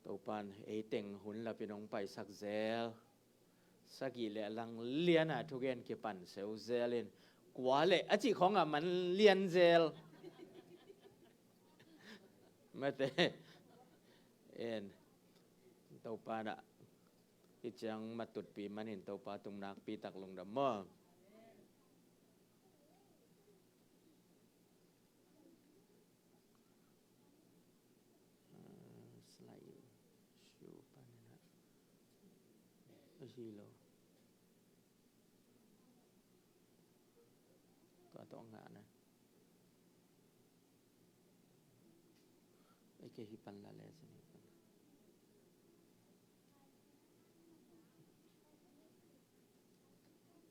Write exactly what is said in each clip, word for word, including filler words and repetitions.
Topan ei teng hun lapin hong paisak zel. Sagih le a lang liana thugen kipan seu zel in, kua le a cih khawngah man lian zel. Mate. En. Topan ah i ciang matutpi manin Topa tung nakpi tak lungdam maw? Slide show panina. Asi lo. Tua tawh ngah na. Ei, kei hi pan la le sini.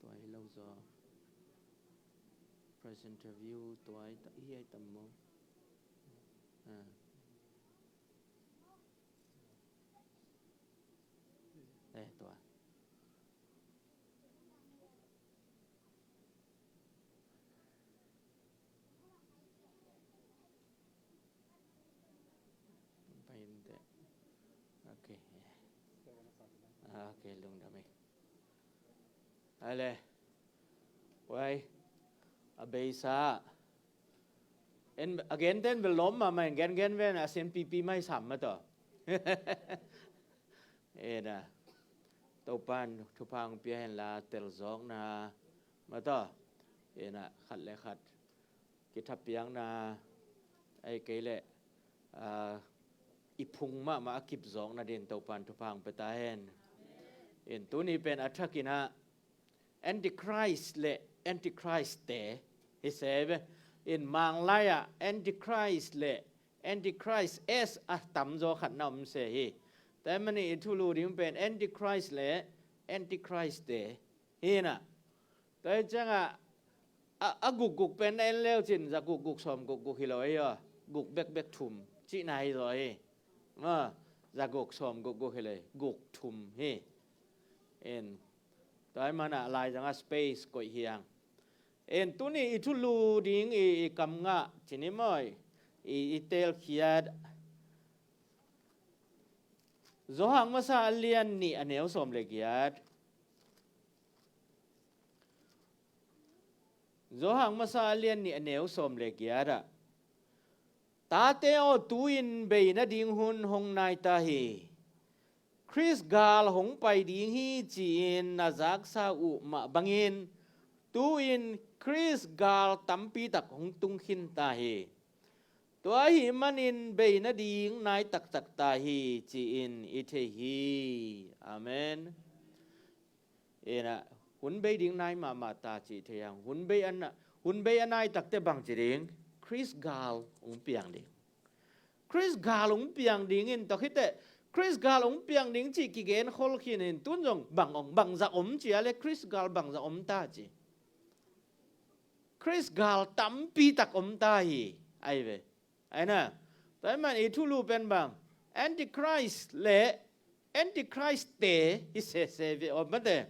Tua hi lo zaw. Presenter view tua hi ta, hi ai tam maw? Ah. Eh, tua. Pai in teh. Ok. Ok, lungdam hi. Ale. Wai. A beisa. En, a gen ten bel lawm mahmah in, gen gen ven a sian pipi mai sam mah tawh. Ena. Topan thupha hong pia hen la, telzawkna mah tawh. Ena, khat le khat kithapiakna, ahih kei leh, ah, i phung mahmah a kipzawk nadin Topan thupha hong pia ta hen. In tuni pen a thakin ah Antichrist le Antichrist-te hi se ve. In Manglai ah Antichrist le Antichrist S a tamzaw khat na om se hi. Tua ahih manin i thulu ding pen Antichrist le Antichrist-te hi na. Tua hi ciangah a, a gukguk pen na en leu cin, za gukguk sawm gukguk hi lo hi aw. Guk bekbek thum cihna hi zaw hi. Ah, za guk sawm gukguk hi lo hi. Guk thum hi. En. Tua ahih manin laizangah space koih hi hang. En, tuni i thulu ding i, i kam ngah cin hi maw, i, i teelkhiat. Johan masa a lian nih a neu sawm le giat. Johan masa a lian nih a neu sawm le giat ah, "Tate aw, tu-in bei nading hun hong nai ta hi. Khrist gal hong pai ding hi, ci-in na zaksa uh mah bangin, tu-in Khrist gal tampi tak hong tung khin ta hi. Tua ahih manin bei nading nai taktak ta hi, ci-in i thei hi." Amen. Ena, hun bei ding nai mahmah ta cih thei hang. Hun bei a na-, hun bei a nai takte bang ci ding? Khrist gal hong piang ding. Khrist gal hong piang ding in, tua khit teh Khrist gal hong piang ding cih kigen khol khin in, tun zong bang om, bangzah om ci a le, Khrist gal bangzah om ta ci. Khrist gal tampi tak om ta hi, ai ve. Ai na, tua ahih manin i thulu pen bang, Antichrist le Antichrist-te hi sese ve aw mate.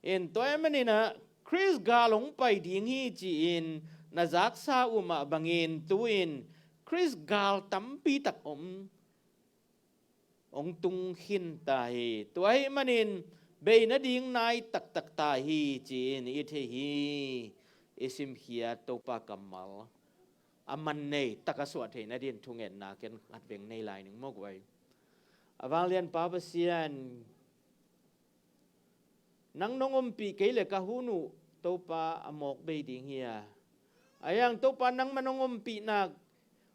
In tua ahih manin ah Khrist gal hong pai ding hi, ci-in na zaksa uh mah bangin, tu-in Khrist gal tampi tak om, hong tung khin ta hi. Tua ahih manin bei nading nai taktak ta hi, ci-in i thei hi. I simkhiat Topa kammal a man nei tak a suah theih nadin thungetna ken khat veng nei lai ning maw guai. A vanglianpa Pasian, nang nong ompih kei le ka hun uh Topa a mawk bei ding hi a. Ahi hang Topa nangmah nong ompih nak,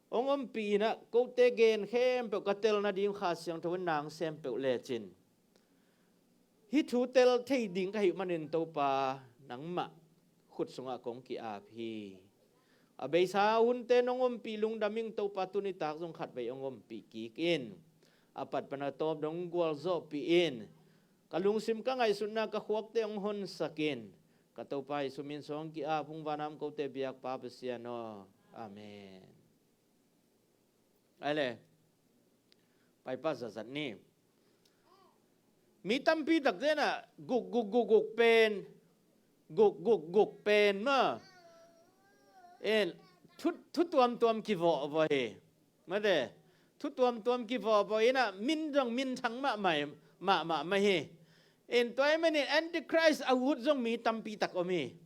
hong ompih in ah kote gen khempeuh ka tel nading Kha Siangtho in nang sem peuh lecin, hih thu tel thei ding ka hih manin Topa nangmah khut sungah kong ki-ap hi. A beisa hunte nong ompih lungdam ing Topa, tuni tak zong khatvei hong ompih kik in. A pat pan a tawp dong gualzawhpih in. Ka lungsim ka ngaihsutna ka khuakte hong honsak in. Ka Topa Jesu min suang ki-ap, hong vanam kote biakpa Pasian aw. Amen. Ai le. Paipa zatzat ni. Mi tampi takte na guk guk guk guk pen, guk guk guk pen ma, en, thu, thu tuamtuam kivawhvawh hi. Mate, thu tuamtuam kivawvaw in ah, min zong minthang mahmah, mahmah mah hi. In tua ahih manin Antichrist a ut zong mi tampi tak om hi.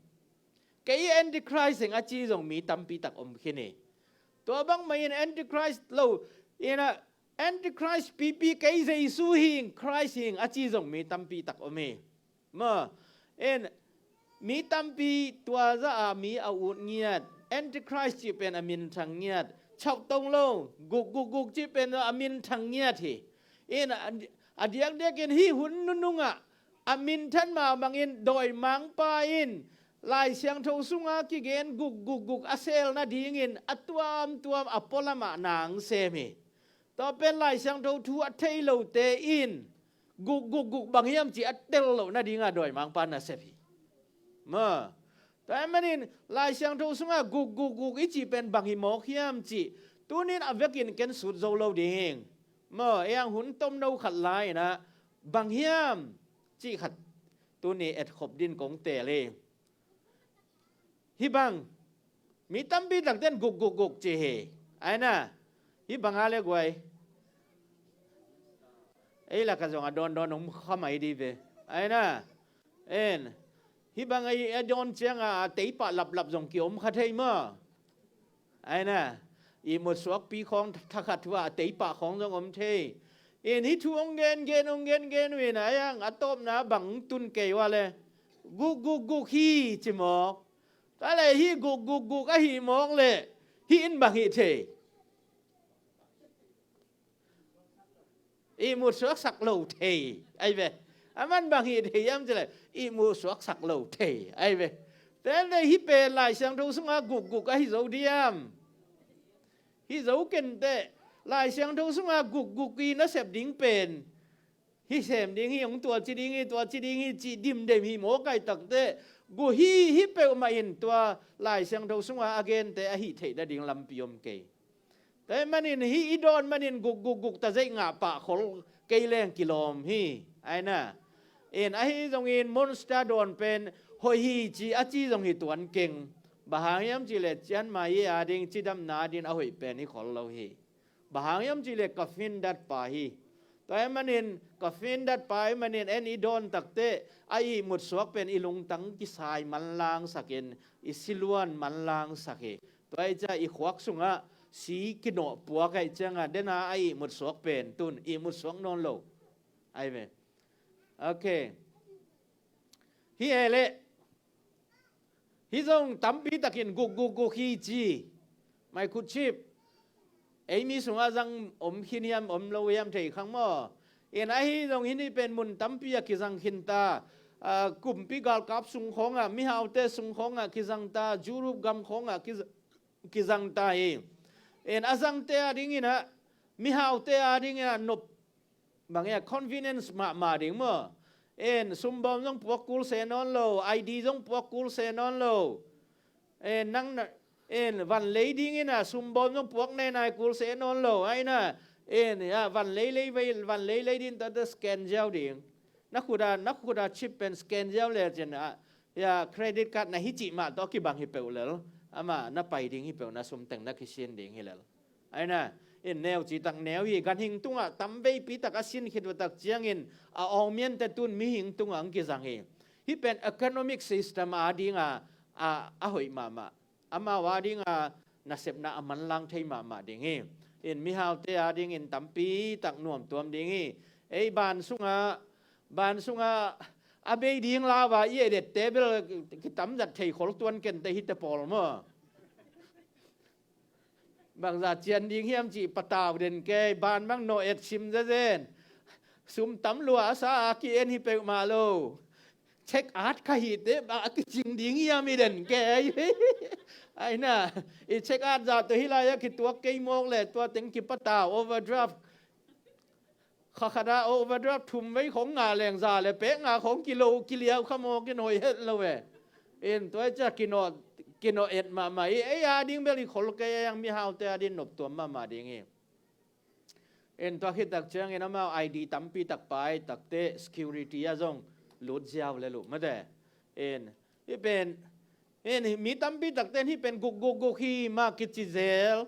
Kei Antichrist hing a ci zong mi tampi tak om khin hi. Tua bangmah in Antichrist lo in ah, Antichrist pipi kei Jesu hing, Christ hing a ci zong mi tampi tak om hi. Maw, en, mi tampi tua zah a mi a ut ngiat, Antichrist cih pen a minthang ngiat, chauh tong lo, guk guk guk cih pen a minthang ngiat hi. In a, a diakdiak in hih hun nunung ah a minthan mah bangin dawimangpa in Lai Siangtho sunga kigen guk guk guk a sel nadingin a tuamtuam a pualam ah na sem hi. Tua pen Lai Siangtho thu a thei lote in guk guk guk bang hiam cih a tel loh nadinga dawimangpa nasep hi. Maw, tua ahih manin Lai Siangtho sunga guk guk guk i cih pen bang hi mawk hiam cih tunin a vekin ken sut zo lo ding hing. Maw, ei ang hun tomno khat lai-in ah bang hiam cih khat tuni etkhop din kong teel hi. Hih bang mi tampi takten guk guk guk ci hi. Ai na, hih bang a le guai, ei lakah zong a dawndawn om kha mai dih ve. Ai na, en, hih bang a dawn ciangah a teipah laplap zong kiom kha thei maw? Ai na, ihmut suakpi khawng thakhat uh ah a teipah khawng zong om thei. In hih thu hong gengen hong gengen uh in ai ang a tawpna bang tun kei uh a le guk guk guk hi ci mawk. Tua le hih guk guk guk ahi mawk le hih in bang hih thei? Ihmut suaksak lo thei ai ve. Aman bang hih thei hiam ci le ihmut suaksak lo thei ai ve. Tente hih pen Lai Siangtho sunga guk guk ahi zo diam? Hi zo kenteh. Lai Siangtho sunga guk guk i nasep ding pen hih sem ding hi, hong tua ci ding hi, tua ci ding hi cih dimdem hi mawk ai takteh, guk hi, hih peuhmah in tua Lai Siangtho sunga a gente a hih theih nading lampi om kei. Tua ahih manin hih i dawn manin guk guk guk ta zeih ngah pah khol kei leng kilawm hi. Ai na, in ahi zongin monster dawn pen hoih hi ci a ci zong hi tuan keng. Bang hang hiam cih leh cianmai i a ding cidamna a ding a hoih pen hi khol lo hi. Bang hang hiam cih leh coffin datpa hi. Tua ahih manin coffin datpa ahih manin en i dawn takteh a ihmut suak pen i lungtang kisai manlangsakin i siluan manlangsak hi. Tua ahih ciang i khuak sungah si kinawh puak ahih ciangah dena a ihmut suak pen tun ihmut suak nawn lo. Ai ve. Ok. Hi e leh. Hih zong tampi takin guk guk guk hi ci. Microchip ei mi sungah zang om khin hiam om lo hiam thei khang maw? In ahi zong hih ni pen mun tampi ah kizang khin ta. Ah, kumpi galkap sung khawngah, mihaute sung khawngah kizang ta, Europe gam khawngah kiz-, kizang ta hi. In a zangte a dingin ah, mihaute a dingin ah nop bang e, convenience mahmah ding maw? En, sumbawm zong puak kul se nawn lo, I D zong puak kul se nawn lo. En, nang na, en, van lei dingin ah sumbawm zong puak nainai kul se nawn lo. Ai na, en, ya, van lei lei vei, van lei lei ding ta, ta scan ziau ding. Na khut ah, na khut ah chip pen scan ziau le cin ah, ya, credit card na hi cih mah tawh kibang hi peuh lel. Amah na pai ding hi peuh, na sum teng na kisin ding hi lel. Ai na, in neu citak neu hi, ganhing tungah tamveipi tak a sin khit uh tak ciangin a awngmiante tun mihing tungah ang kizang hi. Hih pen economic system a dinga, a, a hoih mahmah. Amau a dinga nasepna a manlang thei mahmah ding hi. In mihaute a dingin tampi tak nuamtuam ding hi. Ei ban sungah, ban sungah a bei ding lauva i edet table kitamzat thei khol tuan kente hite pawl maw? Bangzah cian ding hiam cih patau den kei, ban bang nawh et sim zezen. Sum tam lua a sa a ki-en hi peuhmah lo. Check out kha hite bang a kicing ding hiam i den kei. Ai na, i check out zah tawh hih lai-ah kituak kei mawk leh tua teng kipatau, overdraft. Kha khat ah overdraft thum vei khong ngah leng za le pek ngah khong kilo kiliau kha maw, kinoi het lo e. In tua ciah kinawh, kinawh et mahmah hi. Ei a ding bel i khol kei a, ei ang mihaute a ding noptuam mahmah ding hi. In tua khit tak ciangin amau I D tampi tak pai takteh security ah zong lut ziau le luh mate. In hih pen, in mi tampi takte in hih pen guk guk guk hi mah kici zel.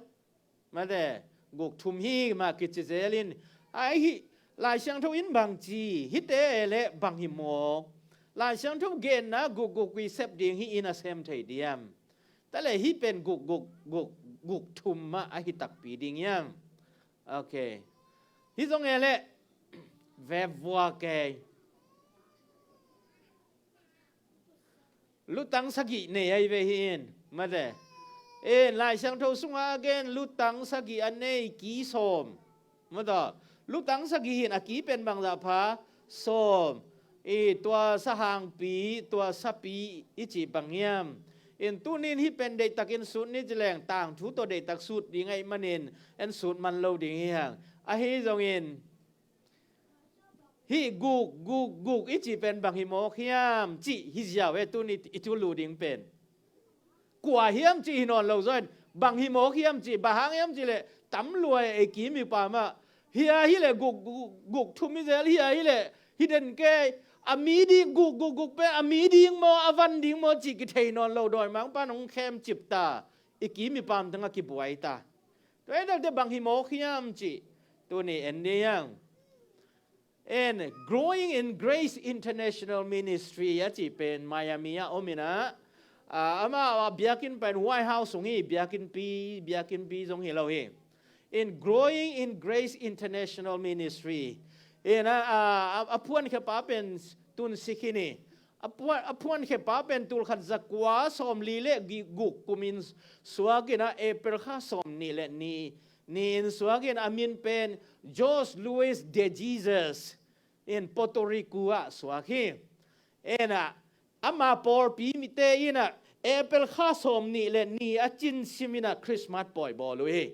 Mate, guk thum hi mah kici zelin, ai hi, Lai Siangtho in bang ci, hihte le bang hi mawk. Lai Siangtho genna guk guk i sep ding hi in a sem thei diam? Tale hih pen guk guk guk guk thum mah ahi takpi ding hiam? Ok. Hih zong e le vevua kei. Lutang sagih nei ahi ve hi in. Mate. In Lai Siangtho sungah a gen lutang sagih a nei ki sawm. Mate. Lutang sagih hi in a ki pen bangzah pha? Sawm. I tua sahangpi, tua sapi i cih bang hiam? In tunin hih pen deihtakin sut ni ci leng tangthu tawh deihtak sut ding ahih manin en sut man lo ding hi hang. Ahi zongin hih guk guk guk i cih pen bang hi mawk hiam cih hi ziau e, tuni i thulu ding pen. Kua hiam cih hi nawn lo zaw in bang hi mawk hiam cih, bang hang hiam cih leh tam lua e, ei ki mipa mah. Hia hi leh guk guk guk thum hi zel, hia hi leh hi den kei, a mi ding guk guk guk pen a mi ding maw, a van ding maw cih kithei nawn lo, dawimangpa nong khem cip ta, i ki mipa tengah kibuai ta. Tua hi takte bang hi mawk hiam cih tuni en ding hiang. And Growing in Grace International Ministry a cih pen Miami ah om in ah, ah, amah a biakinn pen White House sung hi, biakinnpi, biakinnpi zong hi lo hi. In Growing in Grace International Ministry in ah, ah, a, a phuankhia pa pen tun sik hi ni. A phuan, a phuankhia pa pen tulkhat zakua sawmli le gi-, guk kumin suak in ah April kha sawmnih le nih ni-in suak in, a min pen George Luis de Jesus in Puerto Rico ah suak hi. In ah ama pawlpi mite in ah April kha sawmnih le nih a cin sim in ah Christmas pawi bawl uh hi.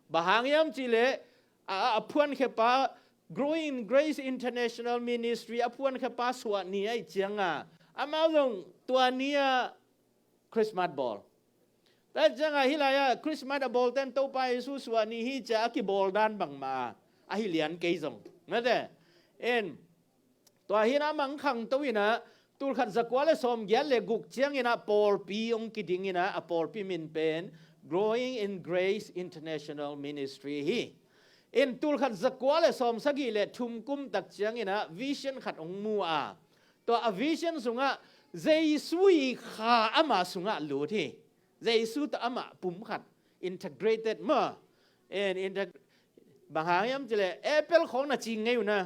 Bang hang hiam cih leh a, a phuankhia pa, Growing Grace International Ministry a phuankhia pa suah ni ahih ciangin amau zong tua ni ah Christmas bawl. Tua ciangin hih lai-ah Christmas a bawlte in Topa Jesu suah ni hi ci-a a kibawl dan bangmah a hi lian kei zong. Mate. In tua hi in ah a mang khangto in ah tulkhat zakua le sawmgiat le guk ciangin ah pawlpi hong kiding in ah a pawlpi min pen Growing in Grace International Ministry hi. In tulkhat zakua le sawmsagih le thum kum tak ciangin ah vision khat hong mu a, tua a vision sungah Jesu i kha ama sungah lut hi. Jesu tawh amah pum khat, integrated maw. And integ-, bang hang hiam cih leh Apple khawng na cing ngei uh na,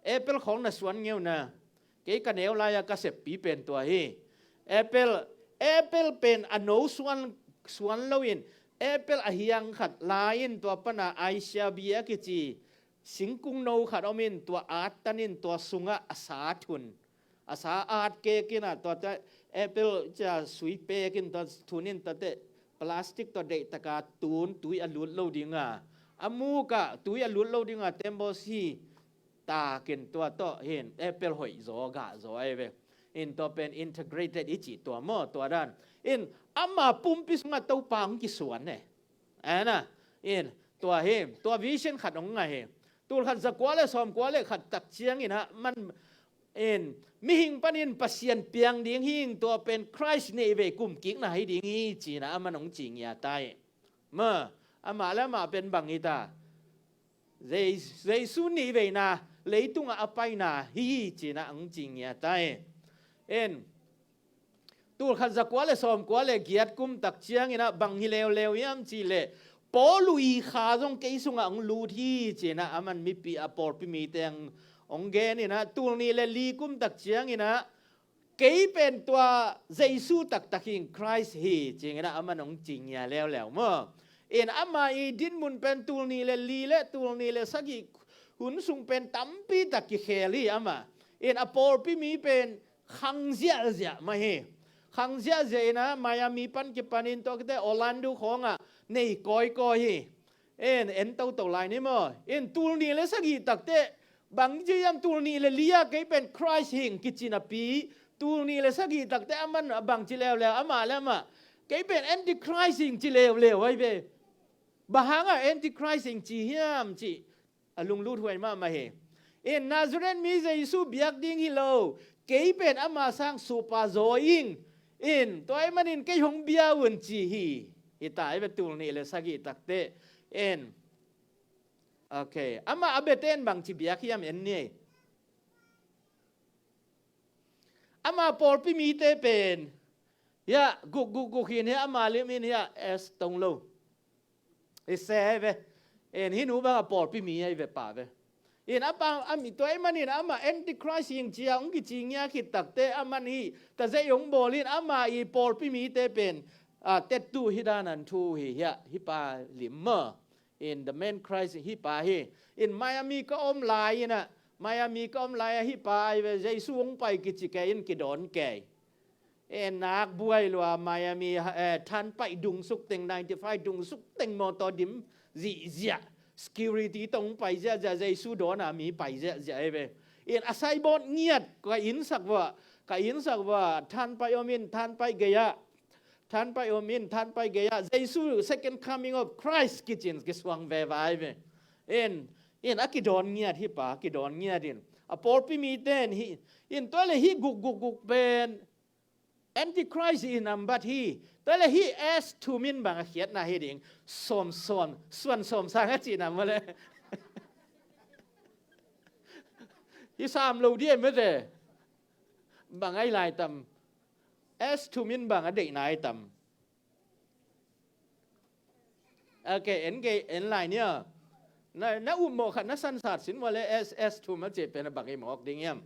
Apple khawng na suan ngei uh na. Kei ka neu lai-a ka seppi pen tua hi. Apple, Apple pen a no suan, suan lo in, Apple a hiang khat la in tua pan a Asia bia kici singkung no khat om in, tua at tan in tua sungah a sa thun, a sa at kek in ah, tuate Apple cia sui pek in tua thun in, tuate plastic tua deihtak a tun, tui a lut lo ding a, a muk ah tui a lut lo ding a, tembos hi tak in tua tawh hi in Apple hoih zaw, gah zaw ahi ve. In tua pen integrated i cih tua maw, tua dan. In ama pumpi sungah Topa hong kisuan e. Ana, in tua hi, tua vision khat hong ngah hi. Tulkhat zakua le sawmkua le khat tak ciangin ah man in mihing panin Pasian piang ding hi ing, tua pen Christ nih vei kumkikna hi ding hi ci-in ah aman hong ci ngiat hi. Ma, amah le amah pen bang hi ta? Jei-, Jesu nih veina leitungah a paina hi ci-in ah hong ci ngiat hi. In tulkhat zakua le sawmkua le giat kum tak ciangin ah bang hi leuleu hiam cih leh Paul i kha zong kei sungah hong lut hi ci-in ah aman mipi a pawlpi mite hong, hong gen in ah, tulnih le li kum tak ciangin ah kei pen tua Jesu taktak hi ing, Christ hi ci-in ah aman hong ci ngiat leuleu maw. In ama i dinmun pen tulnih le li le tulnih le sagih hun sung pen tampi tak kikhel hi ama. In a pawlpi mi pen khang ziahziah mah hi. Khang ziahziah in ah Miami pan kipanin tua khit teh Orlando khawngah nei kawikawi hi. In en toto lai ni maw. In tulnih le sagih tak teh bang ci hiam, tulnih le li ah kei pen Christ hi ing kici napi, tulnih le sagih tak teh aman a bang ci leuleu, amah le amah kei pen Antichrist hi ing ci leuleu ahi ve. Bang hangah Antichrist hi ing ci hiam cih a lunglut huai mahmah hi. In Nazareth mi Jesu biak ding hi lo, kei pen ama sang supa zaw ing. In tua ahih manin kei hong bia un ci hi. Hi ta ahi ve, tulnih le sagih tak teh En. Ok. Amah a biate in bangci biak hiam en ni. Ama pawlpi mite pen hiah guk guk guk hin hiah ama lim in hiah S tong lo. I se ahi ve. En, hih nu bang a pawlpi mi ahi ve pa ve. In a pa a mi tua ahih manin ama Antichrist hing cia hong kici ngia khit takte aman hih tazei hong bawl in ama i pawlpi mite pen, a, tettu hih dan an thu hi hiah hih pa lim maw. In the main Christ hih pa hi. In Miami ka om lai in a, Miami ka om lai a hih pa ahi ve, Jesu hong pai kici kei in kidawn kei. E, nak buai lua Miami, e, thanpaih dungsuk teng, ninety five dungsuk teng mawtaw dim zihziah, security tong pai ziahziah, Jesu dawn a mi pai ziahziah ahi ve. In a saibawt ngiat ka innsak vua, ka innsak vua, thanpaih om in, thanpaih gei-ah, thanpaih om in, thanpaih gei-ah, Jesu second coming of Christ kicin kisuang veva ahi ve. In, in a kidawn ngiat hih pa, kidawn ngiat in. A pawlpi mite in hih, in tua le hih guk guk guk pen Antichrist hi nambat hi. Tua le hih S thum in bang a khiatna hi ding. Sawm sawm, suan sawm sang a cihna maw le. Hih sam lo dih e mete. Bang a hi lai tam. S thum in bang a deihna hi tam. Ok, en gei, en lai nia. Na, na upmawh khat na sansat sin maw le S, S thum a cih pen a bang i mawk ding hiam.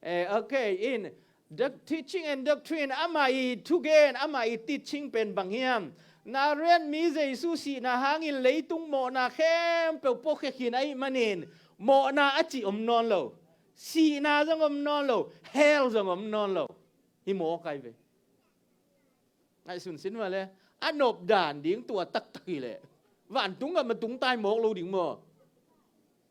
Eh, ok, in the teaching and doctrine, ama i thugen, ama i teaching pen bang hiam. Nazareth mi Jesu sihna hangin leitung mawhna khempeuh puakhia khin ahih manin mawhna a cih om nawn lo. Sihna zong om nawn lo, hell zong om nawn lo. Hi mawk ahi ve. Ngaihsun sin maw le, a nopdan ding tua taktak hi leh vantung gam a tungtai mawk lo ding maw.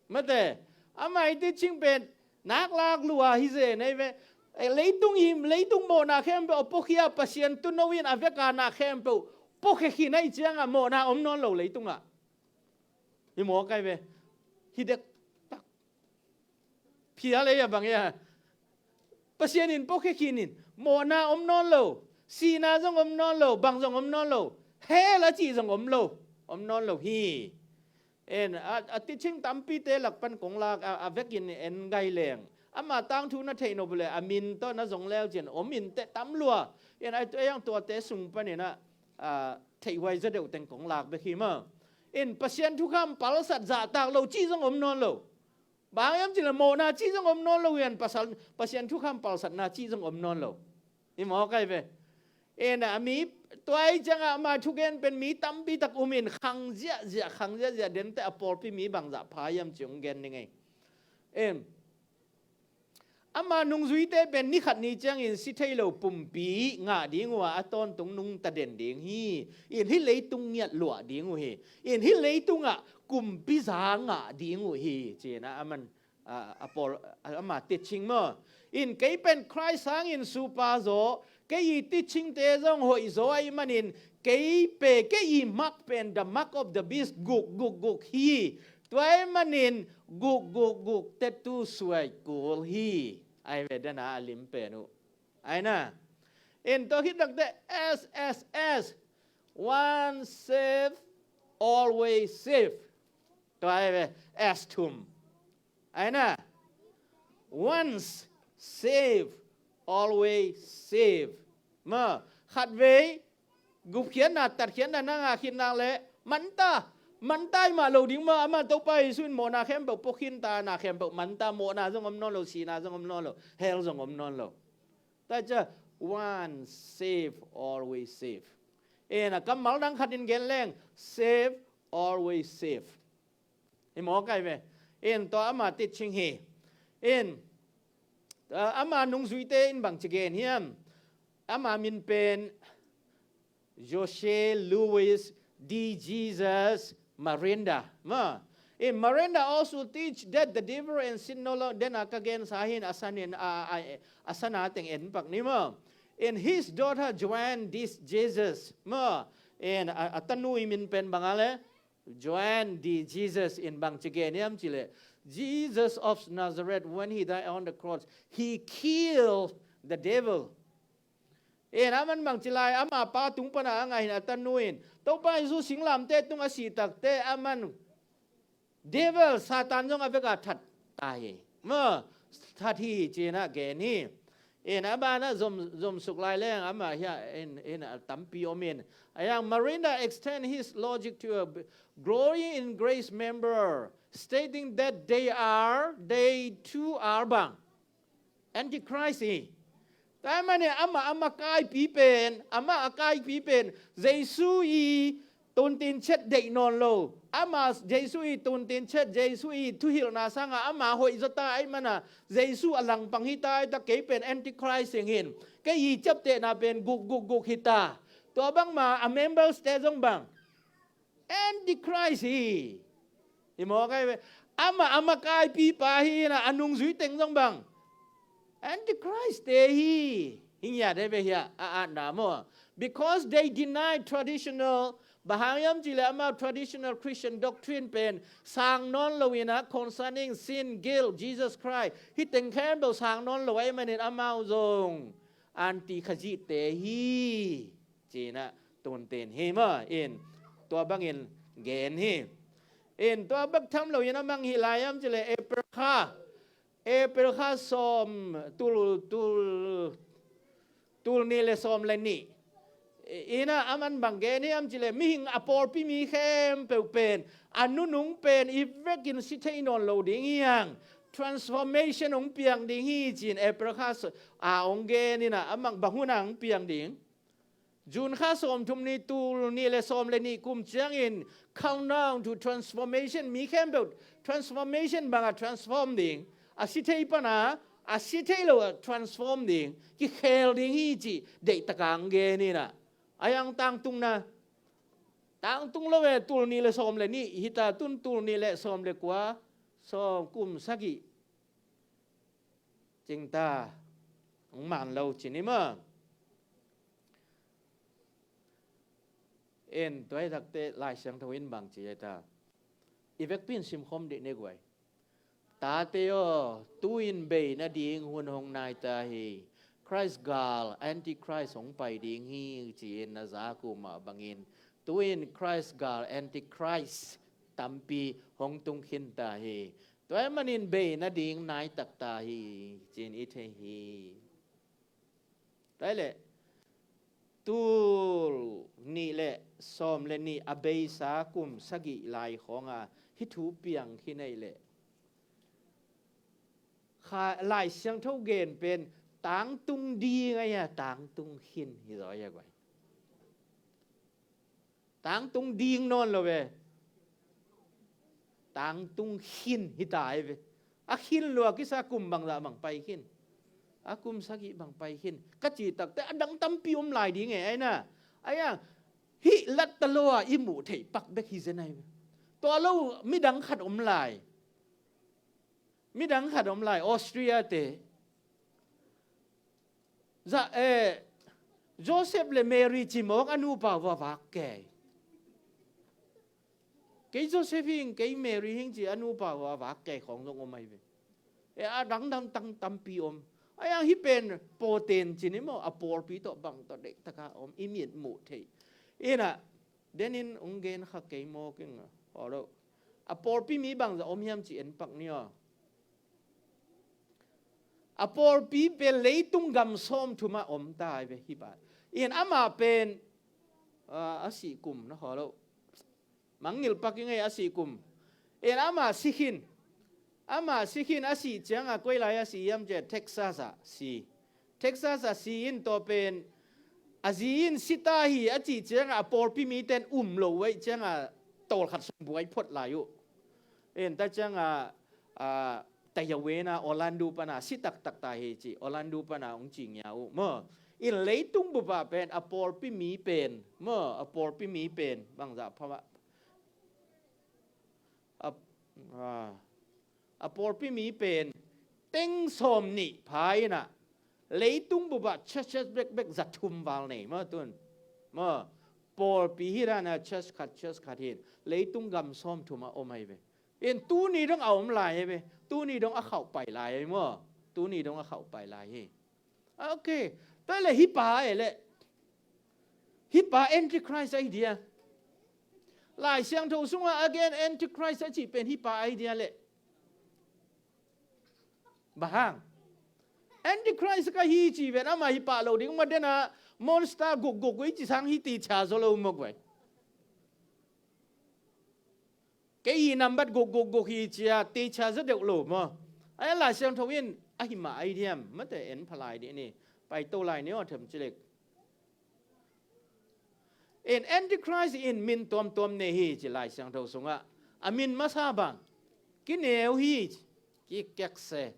Mate, ama i teaching pen nak lak lua hi zen ahi ve. Eh, leitung hi, leitung mawhna khempeuh a puakhia, Pasian tuuno in a veka na khempeuh puakhia khin ahih ciangah mawhna om nawn lo leitungah. Hi mawk ahi ve. Hi dektak. Phial ei a bang ei a. Pasian in puakhia khin in mawhna om nawn lo. Sihna zong om nawn lo, bang zong om nawn lo. Hell a cih zong om lo. Om nawn lo hi. En, a, a teaching tampite lak pan kong lak a, a vekin en gai leng. Ama tangthu na theih nop leh a min tawh na zong leu cin om in teh tam lua. En, a, a yang tuate sung panin a, a, theihhuai zaw deuh teng kong lak bek hi maw. En, Pasian thukham palsat zahtak lo cih zong om nawn lo. Bang hiam cih leh mawhna cih zong om nawn lo hi an, pasal, Pasian thukham palsatna cih zong om nawn lo. Hi mawk ahi ve. En, a mi tua ahih ciangah ama thugen pen mi tampi tak um in khang ziahziah, khang ziahziah, dente a pawlpi mi bangzah pha hiam cih hong gen ning ei. En, ama nungzuite pen ni khat ni ciangin si thei lo pumpi ngah ding uh a, a tawntung nungta den ding hi. In hih leitung ngiat luah ding uh hi. In hih leitungah kumpi za ngah ding uh hi. Ci-in a, aman, a, a pawl, a, ama teaching maw. In kei pen Christ hangin supa zaw, kei i teachingte zong hoih zaw ahih manin, kei pen, kei i mark pen the mark of the beast guk guk guk hi. Tua ahih manin guk guk guk tettu suai kul hi. Ahi ve, dena a lim pen uh. Ahi na. In tua khit takte S S S. Once saved, always saved. Tua ahi ve, S thum. Ahi na. Once saved, always saved. Maw, khatvei gupkhiatna, tatkhiatna na ngah khit nak leh, manta, manta hi mah lo ding maw, amah Topa Jesu in mawhna khempeuh puakhin ta, na khempeuh manta, mawhna zong om nawn lo, sihna zong om nawn lo, hell zong om nawn lo. Tua ciang, once saved, always saved. En, a kammal dang khatin gen leng, saved, always saved. Hi mawk ahi ve. En, tua ama teaching hi. En, a, ama nungzuite in bangci gen hiam. Ama min pen Jose Luis de Jesus Miranda. Maw. In, Miranda also teach that the devil and sin no longer, dena ka gensa hi in a sanin, a, a, a sana teng en pak ni maw. In, his daughter Joan de Jesus. Maw. In, a, a tanu i min pen bang a le. Joan de Jesus in bangci gen hiam cih leh, Jesus of Nazareth, when he died on the cross, he killed the devil. En, aman bang ci lai, ama pa tung pana a ngaih in a tanu in, Topa Jesu singlamteh tung a sih takte aman devil Satan zong a vek a that ta hi. Maw, that hi ci-in a gen hi. En, a banah zom, zom suk lai leng amah hiah en, en a tampi om in. A yang Marina extend his logic to a growing in grace member, stating that they are, they too are bang, Antichrist hi. Tua ahih manin amah a makaipi pen, amah a kaipi pen Jesu i tuntin chet deih nawn lo. Amah Jesu i tuntin chet, Jesu i thuhilhna sangah amah hoih zaw ta ahih mana Jesu a langpang hi ta, ahih tak kei pen Antichrist hi ing, kei i ciaptehna pen guk guk guk hi ta. Tua bangma a members te zong bang Antichrist hi. Hi maw, kai ve. Amah a makaipipa hi in a, a nungzui teng zong bang Antichrist te hi. Hi ngiat e ve hiah a atna maw. Because they deny traditional, bang hang hiam cih leh amau traditional Christian doctrine pen sang nawn lo in a, concerning sin, guilt, Jesus Christ, hih teng khempeuh sang nawn lo ahih manin amau zong anti Khazih te hi. Ci-in a tuntin hi maw. In, tua bangin gen hi. In, tua bek tham lo in a mang hi lai hiam cih leh April kha, April kha sawm, tul, tul, tul nih le sawm le nih in a, aman bang gen hiam cih leh mihing a pawlpi mi khempeuh pen a nunung pen i vekin si thei nawn lo ding hi hang, transformation hong piang ding hi ci-in April kha sawm a hong gen in a, amah bang hun a hong piang ding? June kha sawmthum ni, tul nih le sawm le nih kum ciangin countdown to transformation, mi khempeuh transformation bangah transform ding, a si thei pana a si thei lo ah transform ding, kikhel ding hi cih deihtak a hong gen in a. A yang tangtungna, tangtung lo e, tul nih le sawm le nih hi ta, tun tul nih le sawm le kua, sawm, kum sagih cing ta, hong man lo ci ni maw. En, tua hi takte Lai Siangtho in bang ci hi ta. I vekpi in simkhawm dih ni guai. Tate aw, tu-in bei nading hun hong nai ta hi. Christ gal, Antichrist hong pai ding hi ci-in na za kum mah bangin, tu-in Christ gal, Antichrist tampi hong tung khin ta hi. Tua ahih manin bei nading nai tak ta hi ci-in i thei hi. Tua hi leh tul nih le sawm le nih a beisa kum sagih lai khawng a hih thu piang khin ahih leh, kha, Lai Siangtho gen pen tangtung ding ahi a, tangtung khin hi zaw ahi a guai. Tangtung ding nawn lo ve. Tangtung khin hi ta hi ve. A khin lua kisa kum bangzah bang pai khin. A kum sagih bang pai khin. Ka cih takte a dang tampi om lai ding e, ai na. Ai a, hih latta lo a i muh theih pak bek hi zen ai ve. Tua lo midang khat om lai. Midang khat om lai, Austria te. Za, eh, Joseph le Mary cimawk a nupa uh a vak kei. Kei Joseph hing, kei Mary hing ci a nupa uh a vak kei khawng zong om ahi ve. Eh, a dang dang tang tampi om. A yang hih pen pawten ci ni maw, a pawlpi tawh bang tawh deih taka om, i mit muh theih. Ina, denin ung gen kha kei mawk ing a, aw lo. A pawlpi mi bangzah om hiam ci en pak ni aw. A pawlpi pen leitung gam sawmthum ah om ta hi ve hih pa. In amah pen, ah, a sih kum na khaw lo. Mangngilh pak ing ei a sih kum. In amah si khin. Amah si khin a sih ciangah koi lai a sih hiam ciah Texas ah si. Texas ah si in tua pen a zi in si ta hi a cih ciangah a pawlpi mite in um lo uh ahih ciangah tawlkhat sung buai phot lai uh. In tua ciangah, ah, Tayawen ah Orlando pana si taktak ta hi ci, Orlando pana hong ci ngia uh maw. In leitung bup ah pen a pawlpi mi pen maw, a pawlpi mi pen bangzah pha mah. A, ah, a pawlpi mi pen teng sawm nih pha in ah leitung bup ah churches bekbek za thum val nei maw tun. Maw, pawlpi hi dan a church khat, church khat hi in leitung gam sawmthum ah om ahi ve. In tuni dong a om lai hi ve. Tuni dong a khauh pai lai hi maw. Tuni dong a khauh pai lai hi. Ok. Tua le hih pa e le, hih pa Antichrist ahi dia. Lai Siangtho sungah a gen Antichrist a cih pen hih pa ahi dia le. Bang hang? Antichrist ka hi ci ven, ama hi pah lo ding, ma dena monster gukguk i ci sang hi ti cha zo lo mawk vai. Kei i nambat gukgukguk hi cia ti cha zo deuh lo maw? Ai Lai Siangtho in a hi mah ai diam, mate en phalai dih ni, pai to lai ni aw them cilik. In Antichrist in min tuamtuam nei hi ci Lai Siangtho sungah. A min masa bang? Kineu hi ci, kikek se.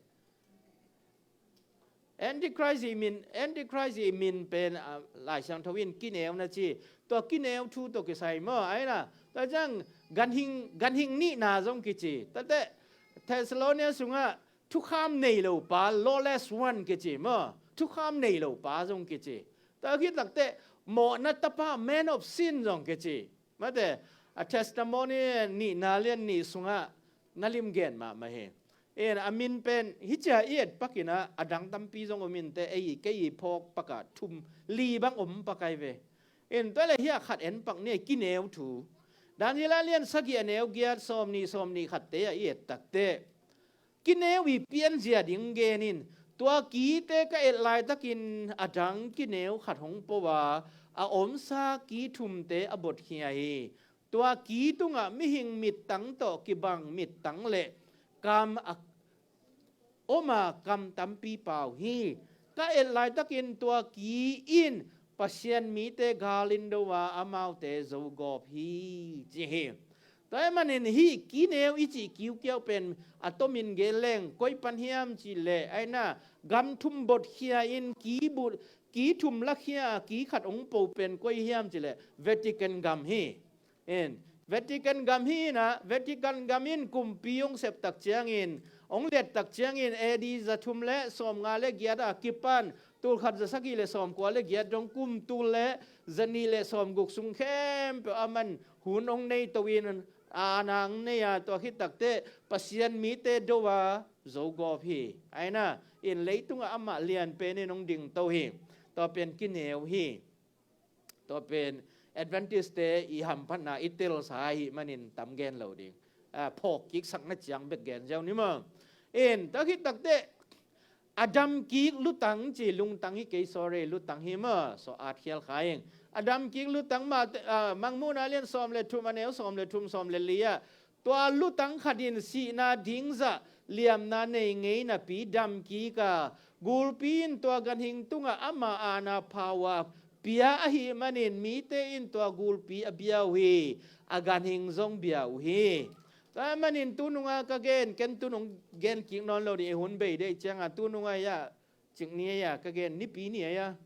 Antichrist i min, Antichrist i min pen, ah, Lai Siangtho in kineu na ci. Tua kineu thu tawh kisai maw, ai na. Tua ciang ganhing, ganhing nihna zong kici. Tate Thessalonia sungah thukham nei lo pa, lawless one kici maw. Thukham nei lo pa zong kici. Tua khit takte mawhna tapa, man of sin zong kici. Mate, a testimony nihna lian nih sungah na lim gen mahmah hi. In a min pen hi cia i et pakin a, a dang tampi zong om in te, ei, kei i phawk pakah thum li bang om pakai ve. In tua le hi a khat en pak ni, kineu thu. Daniel a lian sagih a neu giat, sawm nih, sawm nih khatte a i et takte. Kineu i pianzia ding genin, tua kite ka et laitakin a dang kineu khat hong po a, a omsa ki thumte a botkhia hi. Tua ki tungah mihing mittang tawh kibang mittang le kam a om a kam tampi pau hi. Ka et laitakin tua ki in Pasian mite gal in do a, amaute zogawp hi ci hi. Tua ahih manin hih kineu i cih kiukiau pen a tomin gen leng koi pan hiam cih leh, ai na, gam thum botkhia in ki bu-, ki thum lakhia a ki khat hong po pen koi hiam cih leh Vatican gam hi. In Vatican gam hi na, Vatican gam in kumpi hong sep tak ciangin, hong liat tak ciangin A D za thum le sawmnga le giat a kipan tul khat za sagih le sawmkua le giat dong kum tul le za nih le sawmguk sung khempeuh a man hun hong nei to in, a aana hong nei a, tua khit takte Pasian mite do a zogawp hi. Ai na, in leitungah amah lian penin hong ding to hi. Tua pen kineu hi. Tua pen Adventist-te i hamphatna i telsa ahih manin tam gen lo ding. A, phawk kik sakna ciang bek gen ziau ni maw. In, tua khit takte, a dam kik lutang ci, lungtang hi kei, sorry, lutang hi maw, so at khial kha ing. A dam kik lutang mah, a, Mangmuhna lian sawm le thum, a neu sawm le thum, sawm le li ah, tua lutang khat in sihna ding zah liamna nei ngei napi dam kik a, gulpi in tua ganhing tungah ama aana pha uh a pia ahih manin mite in tua gulpi a bia uh hi, a ganhing zong bia uh hi. Tua ahih manin tununga ka gen, ken tunung gen kik nawn lo ding, i hun bei deih cianga tununga ia, cik ni aia ka gen, nipi ni aia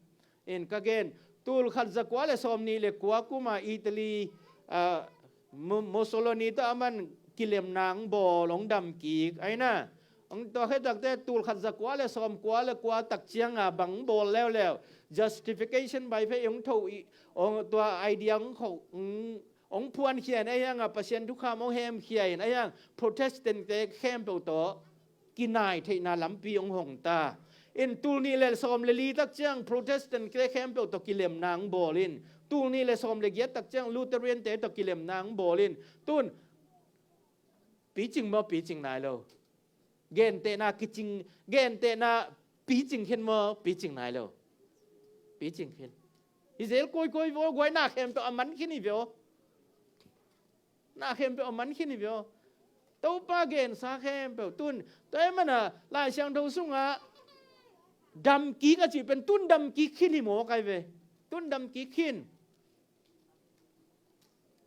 in ka gen. Tul khat za kua le sawm nih le kua kuma Italy, ah, Mu-, Mussolini tawh a man kilemna ang bawl, hong dam kik, ai na. Hong tua khit takte tul khat za kua le sawm kua le kua tak cianga bang bawl leuleu, justification by faith hong tho i, hong tua idea hong kho, hong, hong phuankhia in, ai hanga Pasian thukham hong hemkhia in, ai hang Protestant-te khempeuh tawh kinai theihna lampi hong hong ta. In tul nih le sawm le li tak ciang Protestant-te khempeuh tawh kilemna hong bawl in, tul nih le sawm le giat tak ciang Lutheran-te tawh kilemna hong bawl in, tun picing maw, picing nai lo? Gentehna kicing, gentehna picing khin maw, picing nai lo? Picing khin. Hi zel kawikawi vaw guai, na khempeuh a man khin hi ve aw. Na khempeuh a man khin hi ve aw. Topa gensa khempeuh tun. Tua ahih mana Lai Siangtho sungah dam kik a cih pen tun dam kik khin hi maw kai ve. Tun dam kik khin.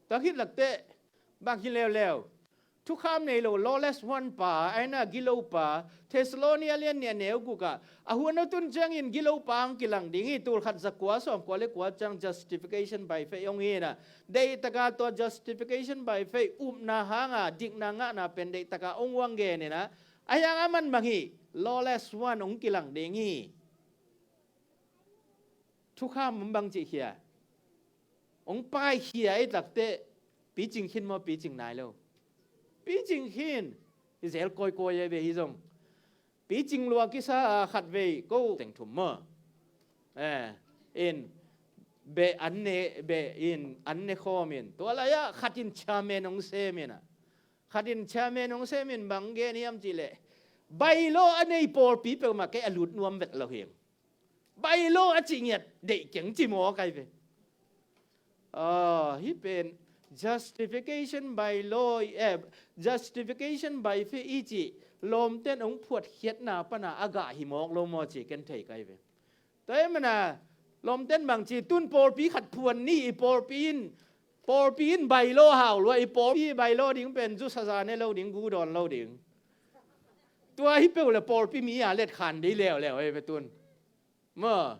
Tua khit lakte bang hi leuleu. Thukham nei lo, lawless one pa, ai na, gilo pa, Thessalonia lian nih a neu guk ah, a huan a tun ciangin gilo pa hong kilang ding hi, tul khat za kua sawm kua le kua ciang justification by faith hong hi na. Deihtaka tua justification by faith upna hanga dikna ngahna pen deihtaka hong uang gen hi na. Ai hang a man bang hi, lawless one hong kilang ding hi. Thukham hong bang cih khia. Hong paikhia i takte, picing khin maw, picing nai lo? Picing khin. Hi zel kawikawi a ve hi zong. Picing lua kisa a khat vei ko teng thum maw. Eh, in beh an ne, beh in an ne khawm in. Tua lai-ah khat in chairman hong sem in ah. Khat in chairman hong sem in bang gen hiam cih leh, bylaw a nei pawlpi peuhmah kei a lut nuam vet lo hi. Bylaw a cih ngiat deih keng ci maw kai ve. Ah, hih pen justification by law, eh, justification by faith i cih lawmten hong phuatkhiatna pana a gah hi mawk lo maw ci ken thei kai ve. Tua hi mana lawmten bang ci tun pawlpi khat phuan ni i pawlpi in, pawlpi in bylaw hau lua i pawlpi bylaw ding pen zu saza ne lo ding gu dawn lo ding. Tua hi peuh le pawlpi mi a let khan dei leuleu ei ve tun. Maw.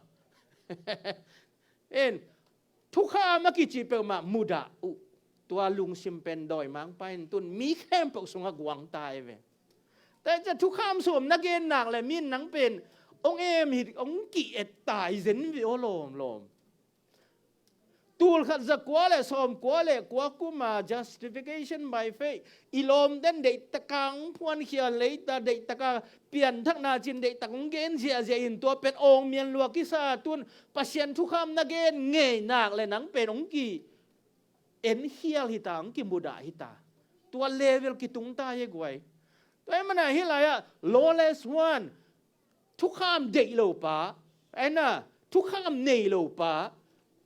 En, thukham a kici peuhmah mudah uh. Tua lungsim pen dawimangpa in tun mi khempeuh sungah guang ta ei ve. Tua ciah thukham sawm na gen nak le min nang pen hong em hi hong ki-et ta hi zen ve aw lawmlawm. Tul khat za kua le sawm kua le kua kuma justification by faith i lawmten deihtakah hong phuankhial leita deihtakah pianthakna cin deihtak hong gen ziahziah in tua pen awng mian lua kisa tun Pasian thukham na gen ngei nak le nang pen hong ki enkhial hita, hong kimudah hita. Tua level kitung ta hi guai. Tua hi mana hih lai-ah lawless one, thukham deih lo pa, ena thukham nei lo pa,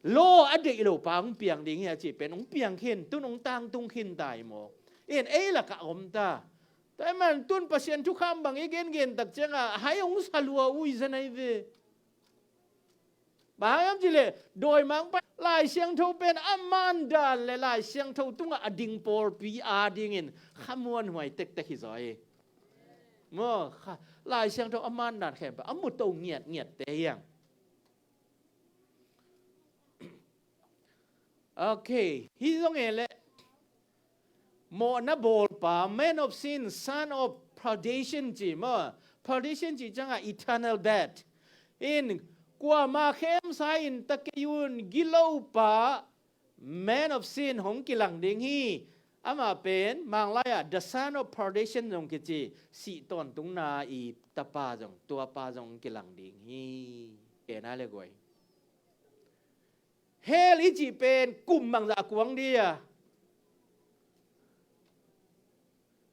law a deih lo pa hong piang ding hi a cih pen hong piang khin, tun hong tangtung khin ta hi maw? In ei lakah om ta. Tua hi man tun Pasian thukham bang i gengen tak ciangah hai hong sa lua uh i zen ai ve. Bang hang hiam cih leh dawimangpa Lai Siangtho pen a man dan le Lai Siangtho tungah a ding pawlpi a dingin khamuanhuai tektek hi zaw hi. Maw, kha, Lai Siangtho a man dan khempeuh a muto ngiatngiatte hiang. Ok, hi zong e le mawhna bawlpa, man of sin, son of perdition ci maw? Perdition ci ciangah eternal death. In kuama khemsa in ta kei un gilopa, man of sin hong kilang ding hi. Amah pen Manglai ah the son of perdition zong kici, sih tawntungna i tapa zong, tuapa zong hong kilang ding hi. Kena le guai. Hell i cih pen kum bangzah a kuang dih a,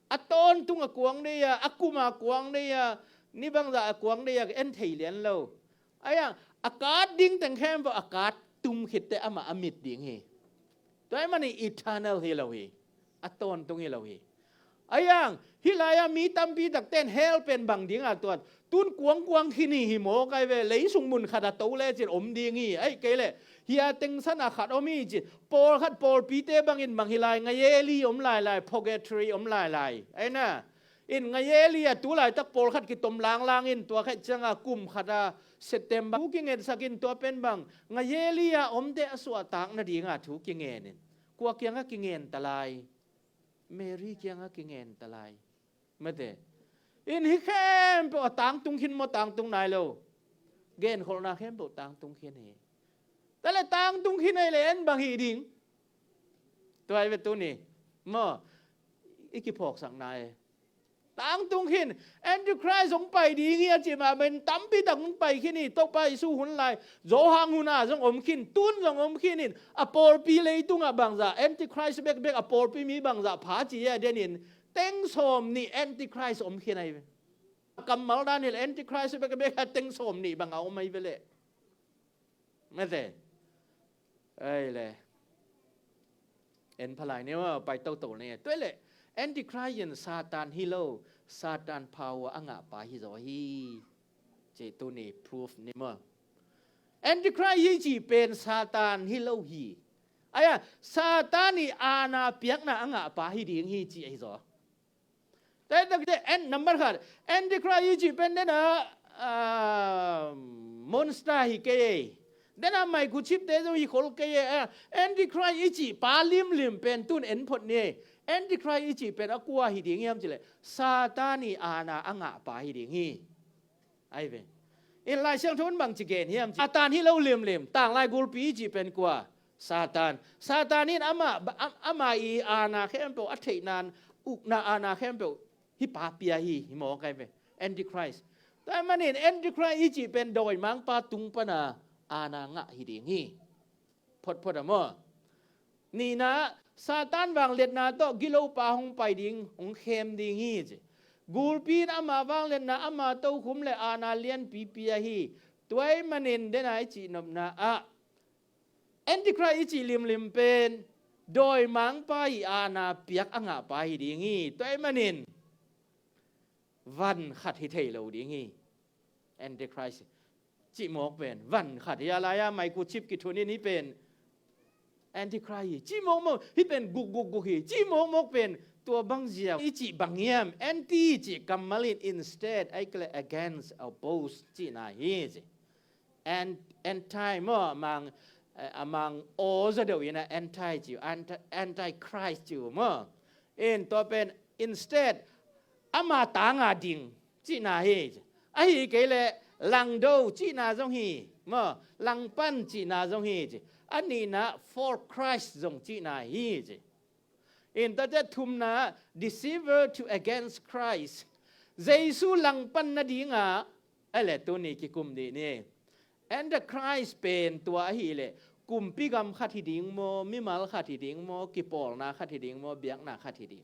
a tawntung a kuang dih a, a kum a kuang dih a, ni bangzah a kuang dih a, en thei lian lo. Ahi hang a kat ding teng khempeuh a kat tum khitte amah a mit ding hi. Tua ahih manin eternal hi lo hi. A tawntung hi lo hi. Ahi hang hih lai-ah mi tampi takte in hell pen bang dinga tuat tun kuangkuang khin hi hi maw kai ve. Leisung mun khat a to lecin om ding hi. Ahih kei leh hia tengsan a khat om hi ci. Pawlkhat pawlpite bangin bang hi lai, ngayeli om lailai, purgatory om lailai. Ahi na, in ngayeli a tu laitak pawlkhat kitom langlang in tua khat cianga kum khat a September thu kingetsak in tua pen bang ngayeli a omte a suahtak nadinga thu kingen in kua kiangah kingen ta lai? Mary kiangah kingen ta lai. Mate. In hih khempeuh a tangtung khin maw, tangtung nai lo? Genkholhna khempeuh tangtung khin hi. Tua le tangtung khin ahih le en bang hih ding? Tua hi ve tuni. Maw, i kiphawksak nai. Tangtung khin, Antichrist hong pai ding hi a ci mah bangin tampi tak hong pai khin hi. Topa Jesu hun lai Johan hun a zong om khin, tun zong om khin in a pawlpi leitungah bangzah Antichrist bekbek a pawlpi mi bangzah pha ci hi a denin teng sawm nih Antichrist om khin ahi ve. Kammal dan hi le Antichrist bekbek a teng sawm nih bang a om ahi ve leh. Mate. Ei le. En phalai ni maw, pai toto ni. Tua le Antichrist in Satan hi lo, Satan power a ngahpa hi zaw hi. Ci tuni proof ni maw. Antichrist hi cih pen Satan hi lo hi. Ahi a, Satan i aana piakna a ngahpa hi ding hi ci ahi zaw. Tua hi takte en number khat, Antichrist i cih pen dena, ah, monster hi kei ei. Dena microchipte zo hi khol kei ei. Ah, Antichrist i cih pa limlim pen tun en phot ni ei. Antichrist i cih pen a kua hi ding hiam cih leh Satan i aana a ngahpa hi ding hi. Ahi ve. In Lai Siangtho in bang ci gen hiam cih, Satan hi lo limlim, tanglai gulpi i cih pen kua? Satan. Satan in ama, am-, ama i aana khempeuh, a theihna, ukna aana khempeuh hih pa pia hi, hi maw kai ve. Antichrist. Tua ahih manin Antichrist i cih pen dawimangpa tung pana aana ngah hi ding hi. Photphot a maw? Nihna, Satan vangliatna tawh gilopa hong pai ding, hong khem ding hi ci. Gulpi in ama vangliatna, ama tokhom le aana lianpipi ahi. Tua ahih manin dena i cihnopna ah Antichrist i cih limlim pen dawimangpa i aana piak a ngahpa hi ding hi. Tua ahih manin van khat hi thei lo ding hi. Antichrist cihmawk pen van khat hi. A lai-a microchip kithun in hih pen Antichrist hi cihmawkmawk, hih pen gukgukguk hi cihmawkmawk pen tua bang ziau i cih bang hiam? Anti cih kammal in instead, ahih kei leh against, oppose cihna hi ci. An-, anti maw, a mang, eh, a mang aw zaw deuh in a anti ci uh, anti, antichrist ci uh maw. In tua pen instead ama tanga ding cihna hi. Ahih kei leh langdo cihna zong hi maw, langpan cihna zong hi ci. A nihna for Christ zong cihna hi ci. In tate thumna, deceiver to against Christ. Jesu langpan nadinga, a le tuni kikum dih ni. Antichrist pen tua ahih leh kumpi gam khat hi ding maw, mimal khat hi ding maw, kipawlna khat hi ding maw, biakna khat hi ding?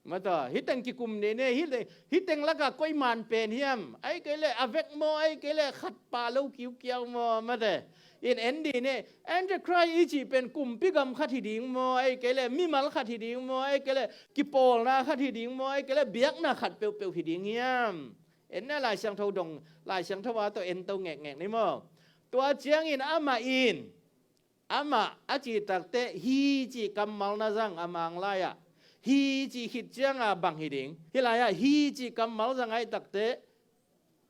Mata, hih teng kikum nene, hih teng, hih teng laka koi man pen hiam? Ahih kei leh a vek maw, ahih kei leh khat pah lo kiukiau maw, mate. In en dih ne, Antichrist i cih pen kumpi gam khat hi ding maw, ahih kei leh mimal khat hi ding maw, ahih kei leh kipawlna khat hi ding maw, ahih kei leh biakna khat peuhpeuh hi ding hiam? En ne, Lai Siangtho dong, Lai Siangtho a tawh en to ngekngek ni maw. Tua ciangin amah in, amah a cih takteh hi cih kammal na zang a mang lai-ah. Hi cih khit cianga bang hi ding? Hih lai-ah hi cih kammal zang ahih takteh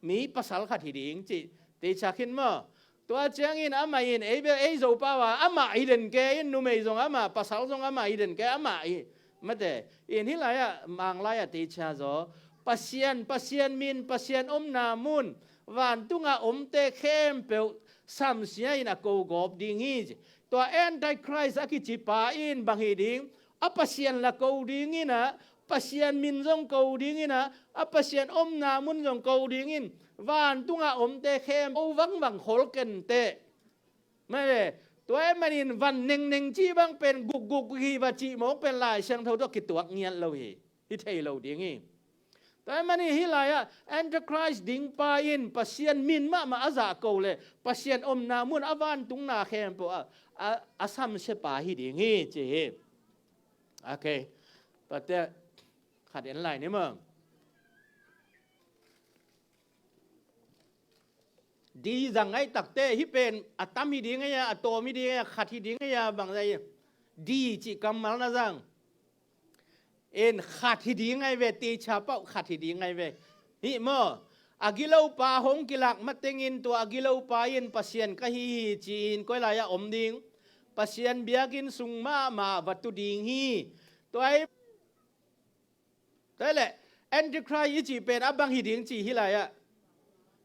mi pasal khat hi ding cih teichia khin maw. Tua ciangin amah in ei bel ei Zopau a amah hi den ke in, numei zong amah, pasal zong amah hi den ke, amah hi. Mate, in hih lai-ah mang lai-ah teichia zaw. Pasian, Pasian min, Pasian omna mun, vantunga omte khempeuh samsia in a ko gawp ding hi ci. Tua Antichrist a kicipa in bang hi ding? A Pasian la ko ding in a, Pasian min zong ko ding in a, a Pasian omna mun zong ko ding in, vantunga omte khempeuh vangvang khol kenteh. Mate, tua ahih manin van nengneng cih bang pen gukguk hi va cih mawk pen Lai Siangtho tawh kituak ngiat lo hi. Hi thei lo ding hi. Tua ahih manin hih lai-ah Antichrist dingpa in Pasian min mahmah a zah ko le Pasian omna mun a vantungna khempeuh a, a, a samsiapa hi ding hi ci hi. Okay. Tua teh khat en lai ni maw. Di zang ahih takteh hih pen a tam hi ding ahi a, a tawm hi ding ahi a, khat hi ding ahi a, bang zah hi. Di cih kammal na zang. En khat hi ding ahi ve, teichia pah uh khat hi ding ahi ve. Hih maw, a gilopa hong kilak matengin tua a gilopa in Pasian ka hi hi ci-in koi lai-ah om ding? Pasian biakinn sung mahmah va tu ding hi. Tua hi. Tua hi leh Antichrist i cih pen a bang hi ding cih hih lai-ah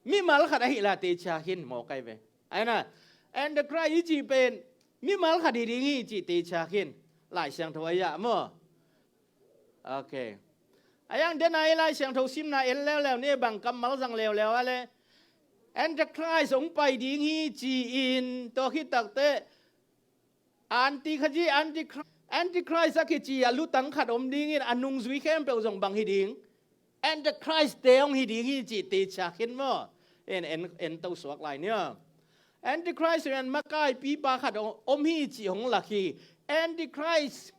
mimal khat ahih la teichia khin mawk ahi ve. Ahi na, Antichrist i cih pen mimal khat hi ding hi cih teichia khin. Lai Siangtho ahi ah maw. Okay. A yang dena i Lai Siangtho simna en leuleu ni, bang kammal zang leuleu a le Antichrist hong pai ding hi ci-in tua khit takteh Anti Khazi, Anti, Antichrist a kici a lutang khat om dingin a nungzui khempeuh zong bang hi ding? Antichrist te hong hi ding hi cih teichia khin maw. En, en, en to suak lai nia. Antichrist in makaipipa khat om, om hi cih hong lak hi. Antichrist,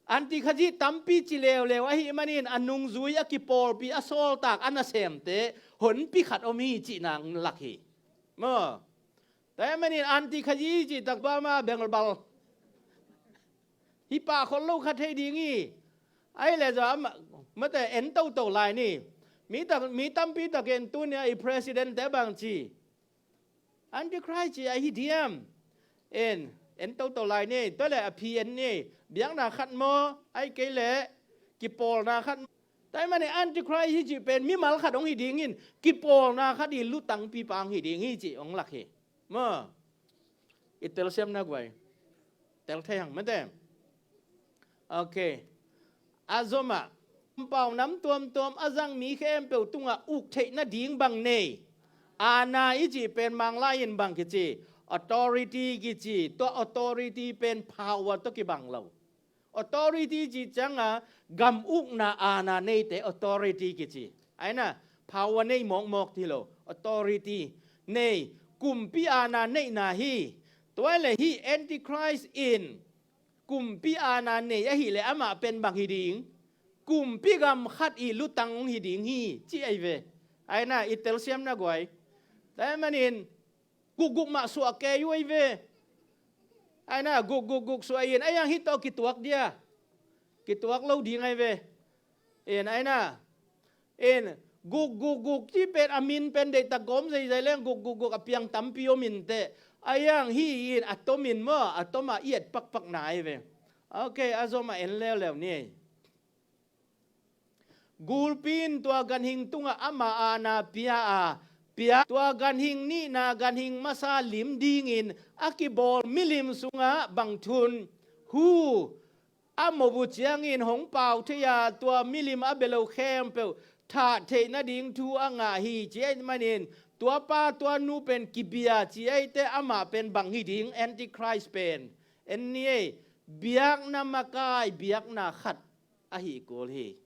Anti Khazi tampi ci leuleu ahih manin a nungzui a kipawlpi a sawltak a nasemte honpi khat om hi cih nang lak hi. Maw. Tua ahih manin Anti Khazi cih tak bama bengal bal. Hi pah khol lo kha thei ding hi. Ahih leh zong ama, mate en toto lai ni. Mi tak, mi tampi takin tuni-a i president te bang ci. Antichrist ci ahi diam. En, en toto lai ni. Tua leh a phi en ni. Biakna khat maw. Ahih kei leh kipawlna khat. Tua ahih manin Antichrist hi cih pen mimal khat hong hi dingin kipawlna khat i lutangpipa hong hi ding hi cih hong lak hi. Maw. I telsiamna guai. Tel thei hang mate. Okay. a zomah, pau nam tuamtuam a zang mi khempeuh tungah uk theih nading bang nei. Aana i cih pen Manglai in bang kici? Authority kici. Tua authority pen power tawh kibang lo. Authority cih ciangah gam ukna aana neite authority kici. Aina, power nei mawkmawk ti lo. Authority nei, kumpi aana neihna hi. Tua le hih Antichrist in kumpi aana nei ahih leh amah pen bang hi ding? Kumpi gam khat i lutang hong hi ding hi, ci ahi ve. Aina, i telsiam na guai. Tua ahih manin gukguk mah suah kei uh ahi ve. Aina, gukgukguk suah in, a hiang hih tawh kituak dia? Kituak lo ding ahi ve. In, aina, in, gukgukguk ci pen a min pen deihtak gawm zeizai leng gukgukguk a piang tampi om inteh. A hiang hih in a tom in maw, a tom a i et pakpakna ahi ve. Ok, a zomah en leuleu ni. Gulpi in tua ganhing tungah ama aana pia a, pia, tua ganhing nihna ganhing masa lim dingin a kibawl milim sungah bang thun? Hu, a mawh uh ciangin hong pau thei a, tua milim a bia lo khempeuh thah theih nading thu a ngah hi, ci ahih manin tua pa tua nu pen kibia ci ahih teh amah pen bang hi ding? Antichrist pen en ni ei, biakna makai, biakna khat ahi kul hi.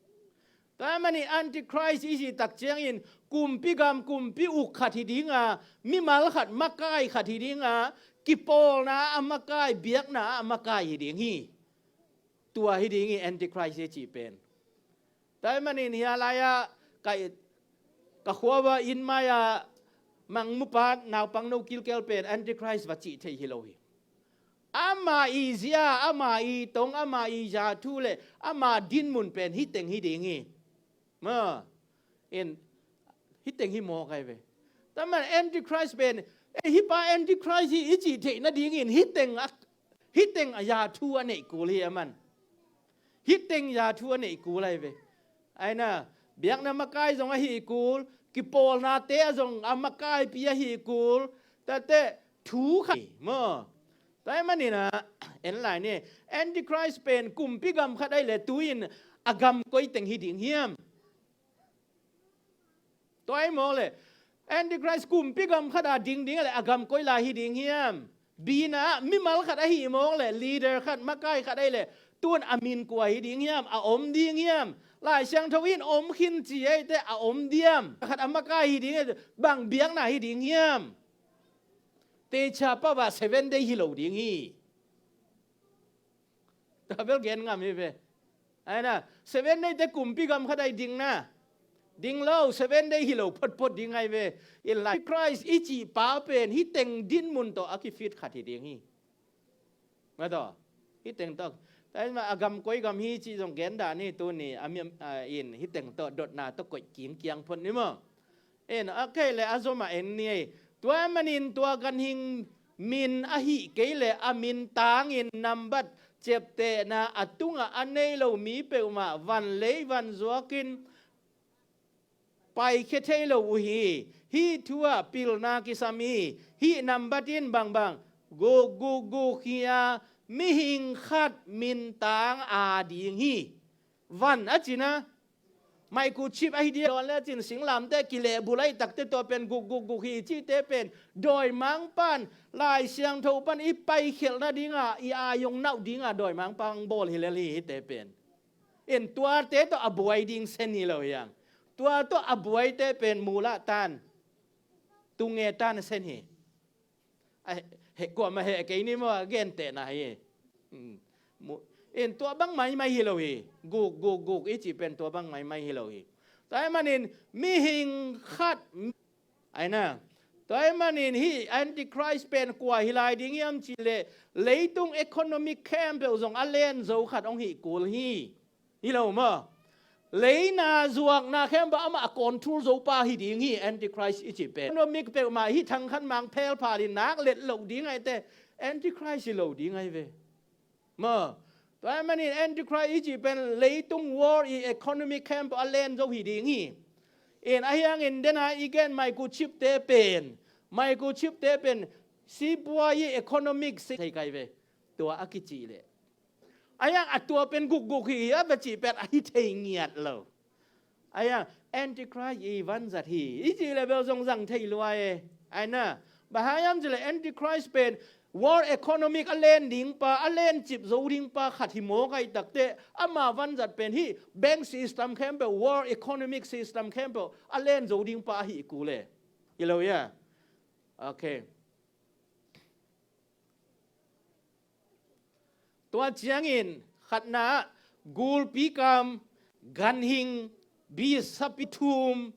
Tua ahih manin Antichrist i cih tak ciangin kumpi gam kumpi uk khat hi ding a, mimal khat, makai khat hi ding a, kipawlna a makai, biakna a makai hi ding hi. Tua hi ding hi Antichrist i cih pen. Tua ahih manin hia lai-ah ka, ka khuava inn mai-ah mangmupa naupang no kilkel pen Antichrist va cih thei hi lo hi. Ama i zia, ama i tong, ama i zathu le ama dinmun pen hih teng hi ding hi. Ma, in, hih teng hi mawk ahi ve. Tua ahih manin Antichrist pen, eh, hih pa Antichrist hi i cih theih nadingin hih teng a, hih teng a zathu a neih kul hi a man. Hih teng zathu a neih kul ahi ve. Aina, biakna makai zong ahi kul, kipawlnate a zong a makaipi ahi kul, tate thu khat maw. Tua ahih manin ah, en lai ni, Antichrist pen kumpi gam khat ahih leh tu-in a gam koi teng hi ding hiam? Tua ahih mawk leh Antichrist kumpi gam khat a ding ding leh a gam koi lai hi ding hiam? Bina mimal khat ahih mawk leh, leader khat, makai khat ahih leh, tu-in a min kua hi ding hiam? A om ding hiam? Lai Siangtho in om khin ci ahih teh a om diam? Khat a makai hi ding, bang biakna hi ding hiam? Teicha pau ah Seven Day hi lo ding hi. Tua bel gen ngam hi ve. Aina, Seven Day te kumpi gam khat ahi ding na. Ding lo, Seven Day hi lo photphot ding ahi ve. In lai Christ i cih pa pen hih teng dinmun tawh a kifit khat hi ding hi. Nga tawh, hih teng tawh. Tua ahih manin a gam koi gam hi cih zong gen dah ni tuni, a mi, a, in hih teng tawh dotna tawh koih kingkiang phot ni maw. En, a kei le a zom a en ni ei. Tua ahih manin tua ganhing min ahih kei le a min tangin nambat ciaptehna a tungah a nei lo mi peuhmah van lei van zuakin paikhia thei lo uh hi. Hih thu ah pilna kisam hi. Hih nambat in bangbang, guk guk guk hi a, mihing khat min tang a ding hi. Van a cina, microchip ahi dia, dawn le cin singlamteh kilehbulh ahih takteh tua pen guk guk guk hi cihte pen dawimangpa'n Lai Siangtho pan i paikhialhna dingah, i aa hong nauh dingah dawimangpa'n bawl hi lel hi hihte pen. In tuate tawh a buai ding sen hi lo hiang. Tua tawh a buaite pen mulah tan, tunge tan sen hi. A, heh, kuamah heh kei ni maw, a gentehna hi. Hmm. Mu-, in tua bang maimai hi lo hi. Guk, guk, guk i cih pen tua bang maimai hi lo hi. Tua ahih manin mihing khat, aina. Tua ahih manin hih Antichrist pen kua hi lai ding hiam cih leh leitung economic khempeuh zong a len zo khat hong hi kul hi. Hi lo maw? Leina zuakna khempeuh amah a control zo pa hi ding hi Antichrist i cih pen. Economic peuhmah hih thangkhat mang phelphal in nak let loh ding ahih teh Antichrist hi lo ding ahi ve. Maw? Tua ahih manin Antichrist i cih pen leitung world i economic khempeuh a len zo hi ding hi. In ahi hangin dena i gen microchip te pen, microchip te pen sipuai i economic si thei kai ve. Tua a kicih leh Ahi hang a tua pen gukguk hi a va cih pen ahi thei ngiat lo. Ahi hang Antichrist i vanzat hi i cih le bel zong zang thei lua e. Ahi na, bang hang hiam cih le Antichrist pen world economic a len ding pa, a len cip zo ding pa khat hi mawk ahih takteh, ama vanzat pen hih bank system khempeuh, world economic system khempeuh a len zo ding pa ahi kul e. Hi lo ia. Okay. Tua ciangin khatna ah gulpi kam, ganhing, bi sapi thum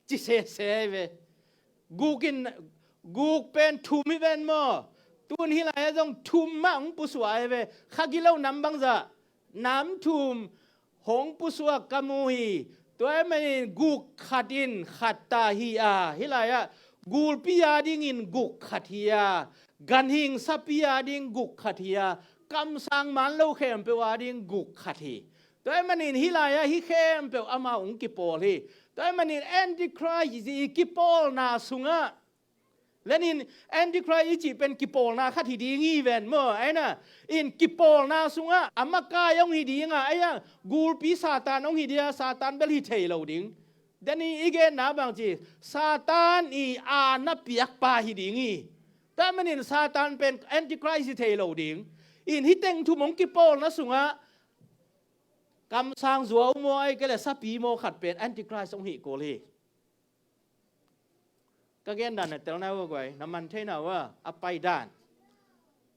ci sese ve. Guk in, guk pen thum hi ven maw? Tun hih lai-ah zong thum mah hong pusuak hi ve. Kha gilo nam bangzah nam thum hong pusuak ka mu hi. Tua ahih manin guk khat in khat ta hi a, hih lai-ah gulpi a dingin guk khat hi a, ganhing sapi a ding guk khat hi a, kamsang man lo khempeuh a ding guk khat hi. Tua ahih manin hih lai-ah hih khempeuh amau hong kipawl hi. Tua ahih manin Antichrist i kipawlna sungah, lenin Antichrist i cih pen kipawlna khat hi ding hi ven maw? Ahi na, in kipawlna sungah a makai hong hi ding a, ahi a, gulpi Satan hong hi ding a, Satan bel hi thei lo ding. Deni i genna bang ci, Satan i aana piakpa hi ding hi. Tua ahih manin Satan pen Antichrist hi thei lo ding. In hih teng thum hong kipawlna sungah kamsang zuau maw, ahih kei leh sapi maw khat pen Antichrist hong hi kul hi. Ka gen dan na tel na uh a guai, na man thei na uh a, a pai dan.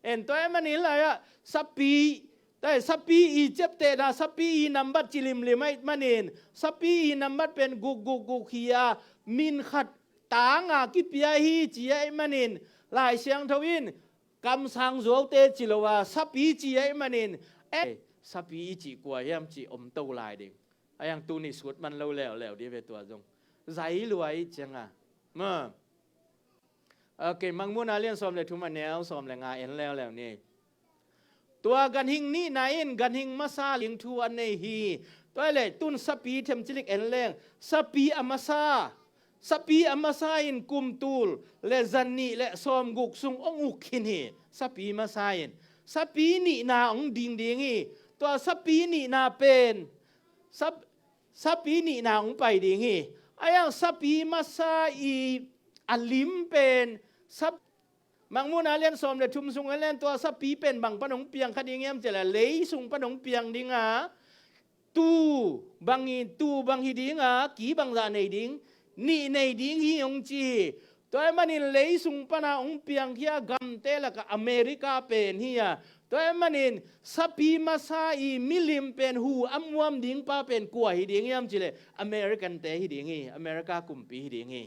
En tua ahih manin lai-ah sapi, tua ahih sapi i ciaptehna, sapi i nambat ci limlim ahih manin, sapi i nambat pen guk guk guk hi a, min khat tanga kipia hi ci ahih manin, Lai Siangtho in kamsang zuaute ci lo a, sapi ci ahih manin, eh, sapi i cih kua hiam cih om to lai ding. Ahi hang tuni sut man lo leuleu dih ve tua zong. Zai lua i cianga. Ma. Okay, Mangmuhna lian sawm le thum a neu sawm le nga en leuleu ni. Tua ganhing nihna in ganhing masa ling thu a nei hi. Tua ahih leh tun sapi themcilik en leng. Sapi a masa. Sapi a masa in kum tul le zan nih le sawm guk sung hong uk khin hi. Sapi masa in. Sapi nihna hong ding ding hi. Tua sapi nihna pen. Sap-, sapi nihna hong pai ding hi. Ahi hang sapi masa i a lim pen sap-, Mangmuhna lian sawm le thum sung en leng tua sapi pen bang pan hong piang kha ding hiam cih leh lei sung pan hong piang ding a, tu bang hi, tu bang hi ding a, ki bangzah nei ding, nih nei ding hi hong ci hi. Tua ahih manin lei sung pana hong piangkhia gamte lakah America pen hi a. Tua ahih manin sapi masa i milim pen hu a muam ding pa pen kua hi ding hiam cih leh American te hi ding hi, America kumpi hi ding hi.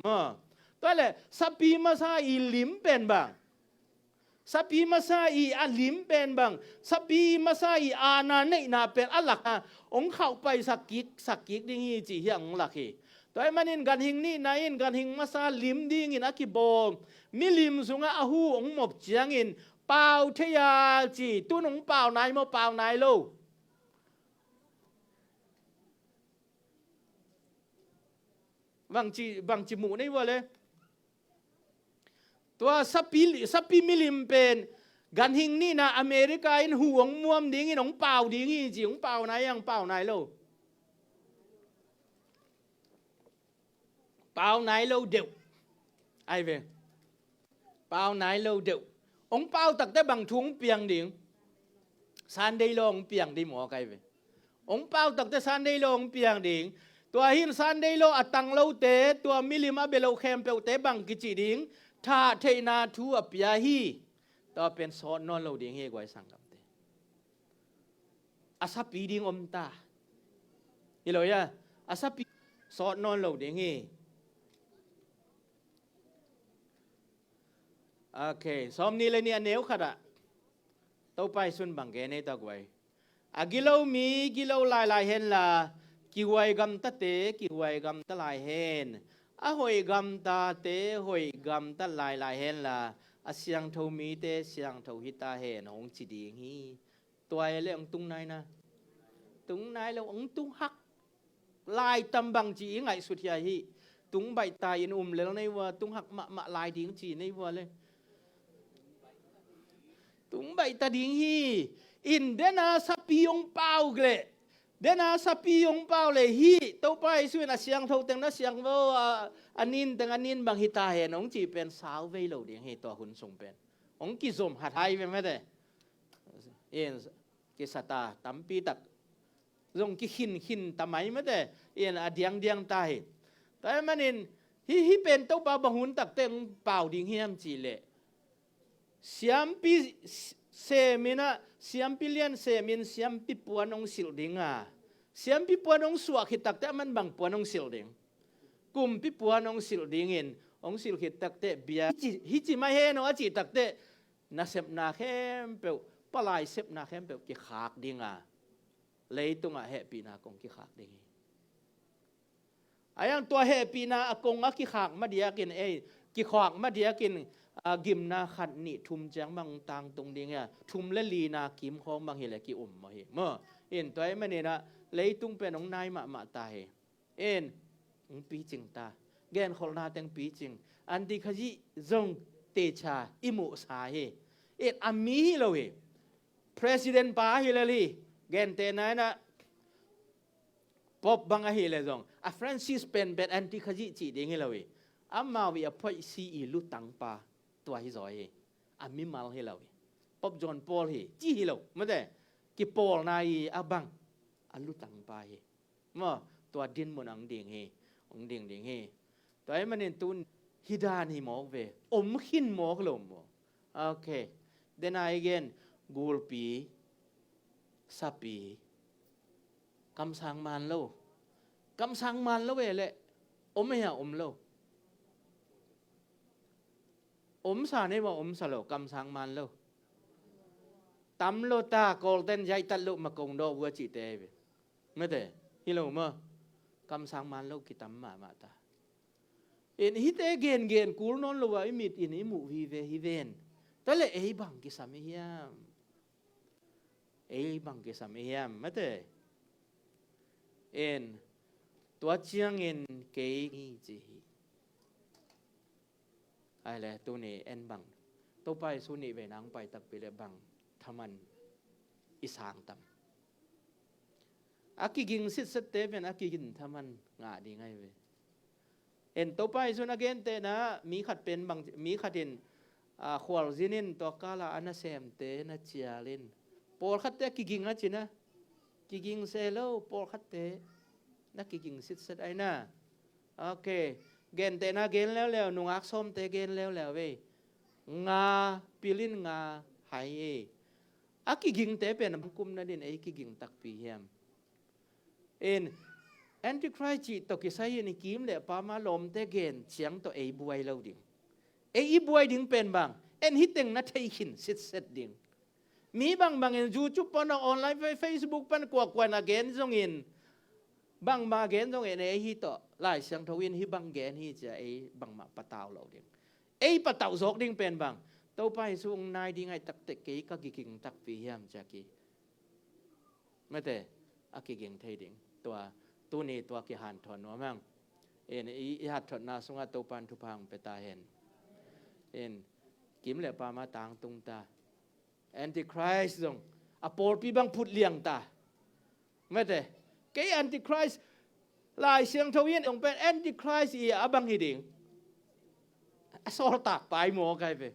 Ma. Tua leh sapi masa i lim pen bang. Sapi masa i a lim pen bang, sapi masa i aana neihna pen a lak a, hong khauh paisak kik, sak kik ding hi ci hi a hong lak hi. Tua ahih manin ganhing nihna in ganhing masa lim dingin a kibawl. Milim sungah a hu hong mop ciangin pau thei a ci, tun hong pau nai maw, pau nai lo? Bangci, bangci muh nei vua le. Tua sapi, sapi milim pen ganhing nihna America in hu hong muam dingin hong pau ding hi ci, hong pau nai, hong pau nai lo. Pau nai lo deuh. Ai ve. Pau nai lo deuh. Hong pau takte bang thu hong piang ding. Sunday law hong piang ding maw kai ve. Hong pau takte Sunday law hong piang ding. Tua hin Sunday law a tang lote, tua milim a bia lo khempeuhte bang kici ding. Thah theihna thu a pia hi. Tua pen sawt nawn lo ding hi guai sanggamte. A sapi ding om ta. Hi lo ia. A sapi sawt nawn lo ding hi. Okay, sawm nih le nih a neu khat ah. Topa i sun bang gen ei ta guai. A gilo mi gilo lailai henla, kihuai gamtate kihuai gamta lai hen. A hoih gamtate hoih gamta lailai henla, a siangtho mite siangtho hita hen hong ci ding hi. Tua e le hong tung nai na. Tung nai lo, hong tung hak. Lai tam bang ci i ngaihsut hia hi. Tung baih ta in um lel nei vua, tung hak mahmah lai ding ci nei vua le. Tung baih ta ding hi. In dena sapi hong pau leh, dena sapi hong pau leh hih Topa Jesu in a siangtho teng na siangtho a, a nin teng a nin bang hi ta hen hong cih pen sau vei lo ding hi tua hun sung pen. Hong kizom hat hai ve mate. In kisata tampi tak zong kikhin khin ta mai mate. In a diangdiang ta hi. Tua ahih manin hih, hih pen Topa bang hun takte hong pau ding hiam cih leh siampi semin ah, siampi lian semin siampi puan hong silh ding a, siampi puan hong suah khit takte aman bang puan hong silh ding? Kumpi puan hong silh dingin hong silh khit takte bia hici, hici mai hen aw a cih takte nasepna khempeuh, palai sepna khempeuh kikhak ding a, leitungah hehpihna kong kikhak ding hi. A yang tua hehpihna a kong a kikhak madiakin ei, kikhak madiakin a gimna khat nih thum ciang bang tangtung ding hi a, thum le lina kimkhawng bang hileh ki-um maw hi maw. In tua ahih maninah leitung pen hong nai mahmah ta hi. In hong picing ta, genkholhna teng picing. Antikhazih zong techa i muhsa hi. In a mi hi lo hi. President pa hi lel hi. Gentehna inah Pope bang ahileh zong a Francis penpen antikhazih cih ding hi lo hi. Amau i a phoihsi i lutangpa tua hi zaw hi. A mimal hi lo hi. Pope John Paul hi ci hi lo mate. Kipawlna i a bang a lutangpa hi. Maw, tua dinmun ang ding hi. Ang ding ding hi. Tua ahih manin tun hi dan hi mawk ve. Om khin mawk lo maw. Ok. Dena i gen gulpi, sapi, kamsang man lo. Kamsang man lo e leh om e a om lo. Omsa nei maw, omsa lo, kamsang man lo. Tam lo ta, Kawlten zaihtat lo makong dawh vua cihte hi ve. Mate, hi lo maw. Kamsang man lo kitam mahmah ta. In hihte gengen kul nawn lo a i mit in i muh hi ve hi ven. Tua leh ei bang kisam i hiam? Ei bang kisam i hiam mate. In tua ciangin kei ngi ci hi. Ai le tuni en bang Topa Jesu nih veina hong pai takpi le bang thaman i sang tam. A kiging sitsette pen a kiging thaman ngah ding ai ve. En Topa Jesu na gentehna mi khat pen bang mi khat in a khualzin in tua kala a nasemte na cial in pawlkhatte a kiging a cina kiging se lo pawlkhatte na kiging sitset aina. Ok. Gentehna gen leuleu nungak sawmte gen leuleu vei. Nga pilin nga hai e. A kigingte pen a kumna din ei kiging takpi hiam? In Antichrist cih tawh kisai in i kim le pama lawmte gen ciang tawh ei buai lo ding. Ei i buai ding pen bang en hiteng na thei khin sitset ding. Mi bangbangin YouTube pan a online Facebook pan kuakuan a gen zongin bangmah a gen zongin ei hi tawh Lai Siangtho in hi bang gen hi cia ei bangmah patau lo ding. Ei patau zawk ding pen bang Topa Jesu hong nai ding ai taktek kei ka kiging takpi hiam cia ki mate a kiging thei ding. Tua tuni tua kihanthawn nuam hang. In i, i hatthawtna sungah Topan thupha hong pia ta hen. In kim le pama tangtung ta. Antichrist zong a pawlpi bang phut liang ta. Mate kei Antichrist Lai Siangtho in hong pen Antichrist i a bang hi ding. A sawltak pai maw kai ve.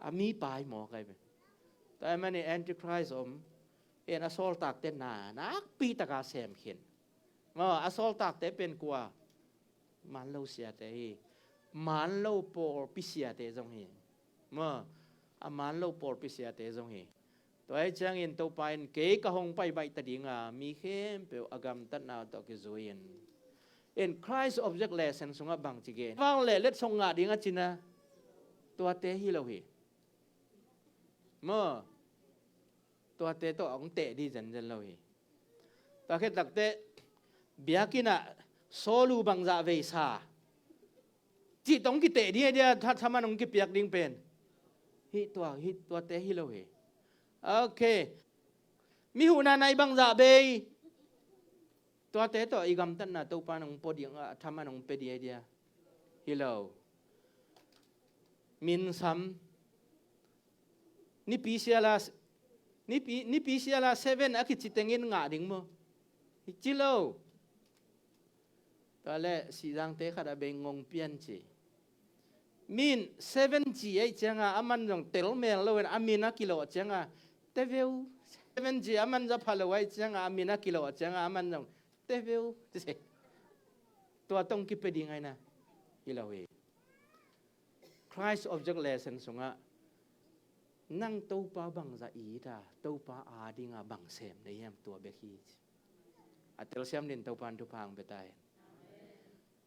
A mi pai maw kai ve. Tua mani Antichrist om. En a sawltakte na nakpi taka sem khin. Maw a sawltakte pen kua? Man lo siate hi. Man lo pawlpi siate zong hi. Maw a man lo pawlpi siate zong hi. Tua hi ciangin Topa in kei ka hong pai baih ta dinga mi khempeuh a gamtatna tawh kizui in. In Christ Object Lesson sungah bang ci gen vang le letsong ngah ding a cina tuate hi lo hi. Maw tuate tawh a hong teh di zenzen lo hi. Tua khit takte biakinnah sawlu bangzah veisa cih tawh hong kiteh di dia thaman hong kipiak ding pen. Hih tua hih tuate hi lo hi. Ok. Mi huhna nai bangzah bei tuate tawh i gamtatna Topa nong pua ding a thaman hong pia di dia. Hi lo. Minsam Nipi siala, nipi, nipi siala seven a kici tengin ngah ding maw? Hi ci lo. Tua leh sihzangte khat a bei ngong pian ci. Min seven ci ahih cianga aman zong tel mel lo in a min a kilawh cianga teveu. Seven ci aman za pha lo ahih cianga a min a kilawh cianga aman zong teveu. Tua tong kipia ding aina hi lo hi. Christ Object Lesson sungah nang Topa bangzah it a, Topa adinga bang sem na hiam, tua bek hi ci. A telsiam din Topa in thupha hong pia ta hen.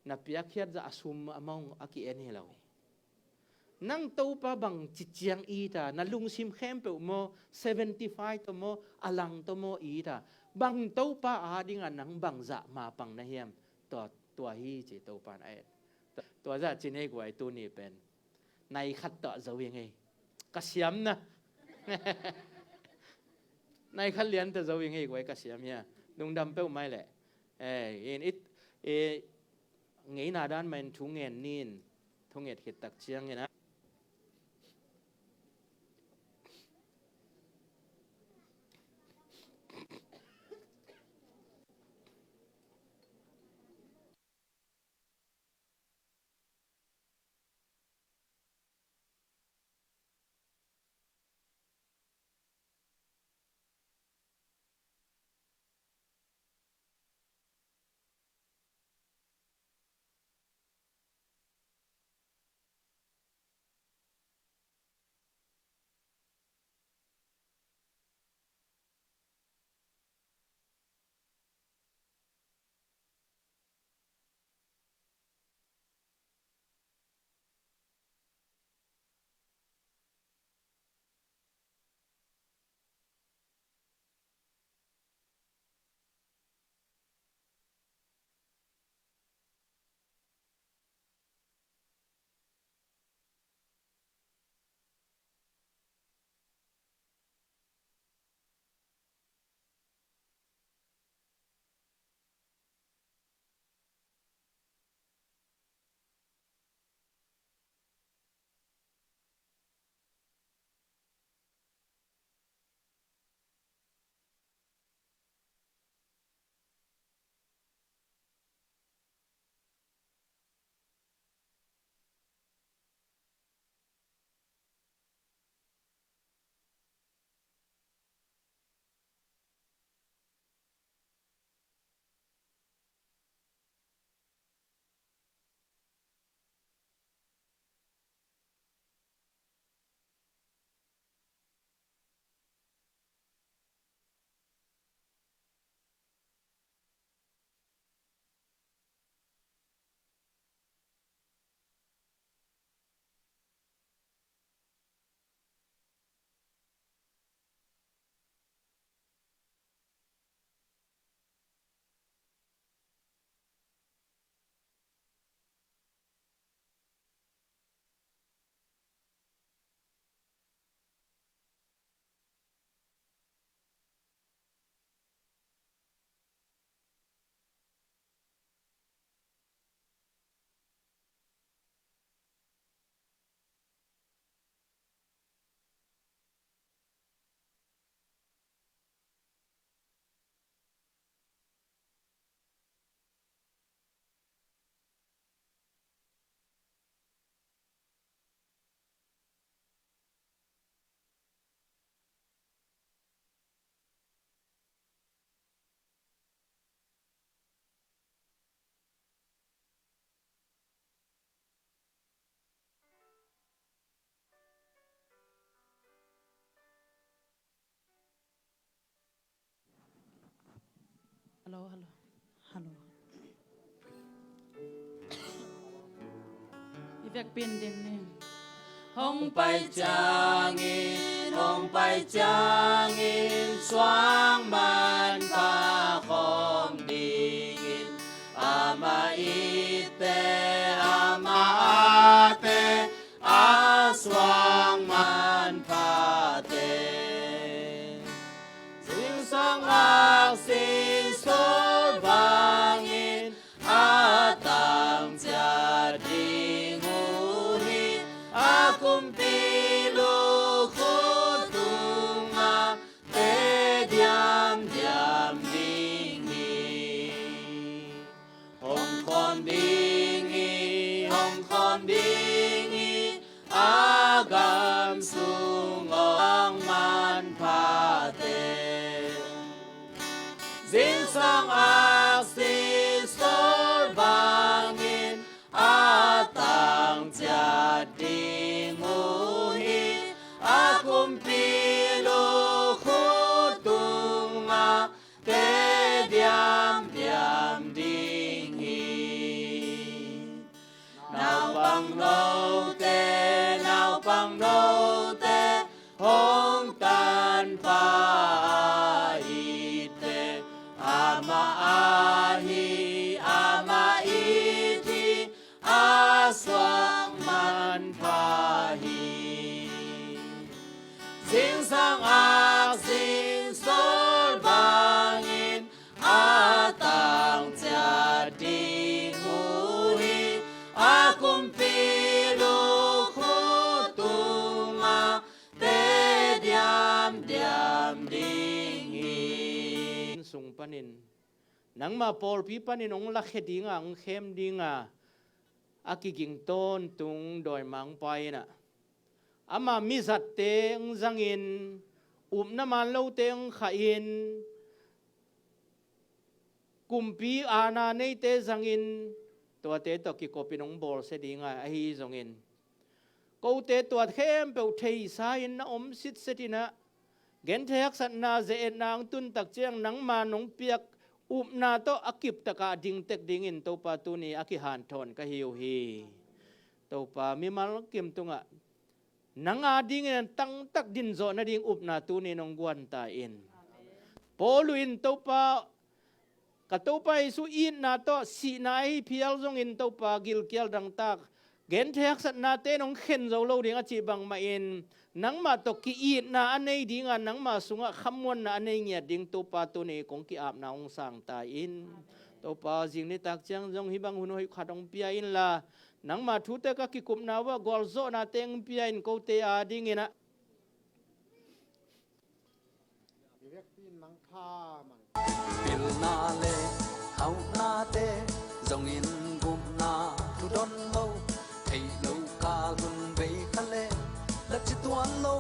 Na piakkhiat zah a sum amount a ki-en hi lo hi. Nang Topa bang ci ciang it a, na lungsim khempeuh maw, seventy five tawh maw, a lang tawh maw it a, bang Topa adinga nang bangzah mapang na hiam, tua, tua hi ci Topa in a et. Tua, tua zah ci nei guai tuni pen nai khat tawh zo ing ei. Ka siam na. Nai khat lian tawh zo ing ei guai ka siam hia. Lungdam peuhmah leh. Eh, in it, eh, ngeina dan mah in thu ngen ni in, thu nget khit tak ciangin a. Hello, hello, hello. I vekpi-in ding ni. Hong pai ciangin, hong pai ciangin, suang manpha khawm dingin, amah itte, amah ate, a suang manphate. Zingsang lak singsol vangin a tang ciat ding uh hi, a kumpi lukhut ding uh hi. A kumpi lukhu tungah te diamdiam ding hi. Naupang note, naupang note, hong tanpha a it teh, amah ahi, amah it hi, a suak manpha hi. Zingsang ak zingsawl bangin a tang ciat ding uh hi. A kumpi lukhu tungah te diamdiam ding hi. Sung panin, nangma pawlpi panin hong lakhia dinga, hong khem dinga a kiging tawntung dawimangpa in ah, ama mizatte hong zangin, upna man lote hong khahin, kumpi aana neite zangin, tuate tawh kikopin hong bawlsia dinga ahi zongin, kote tuat khempeuh theisa in na om sitset in ah, genthei haksatna, ze-etna hong tun tak ciang nangma nong piak upna tawh a kiptakah dingtek dingin Topa tuni a kihanthawn ka hi uh hi. Topa, mimal kim tungah nang adingin tangtak dinzawh nading upna tuni nong guan ta in. Paulu in Topa, ka Topa Jesu itna tawh sihna ahi phial zongin Topa, gilkial dangtak, genthei haksatnate nong khen zo lo ding a cih bangmahin, nangmah tawh ki-itna a nei dinga nangmah sungah khamuanna a nei ngiat ding Topa tuni kong ki-apna hong sang ta in. Topa, zing nitak ciang zong hih bang hun hoih khat hong pia inla, nangma thute ka kikupna uh ah gualzawhnate hong pia in, kote adingin ah. Pilna le hauhnate zongin gupna thudon lo, theih lo kal hun vei kha le la ci tuan lo.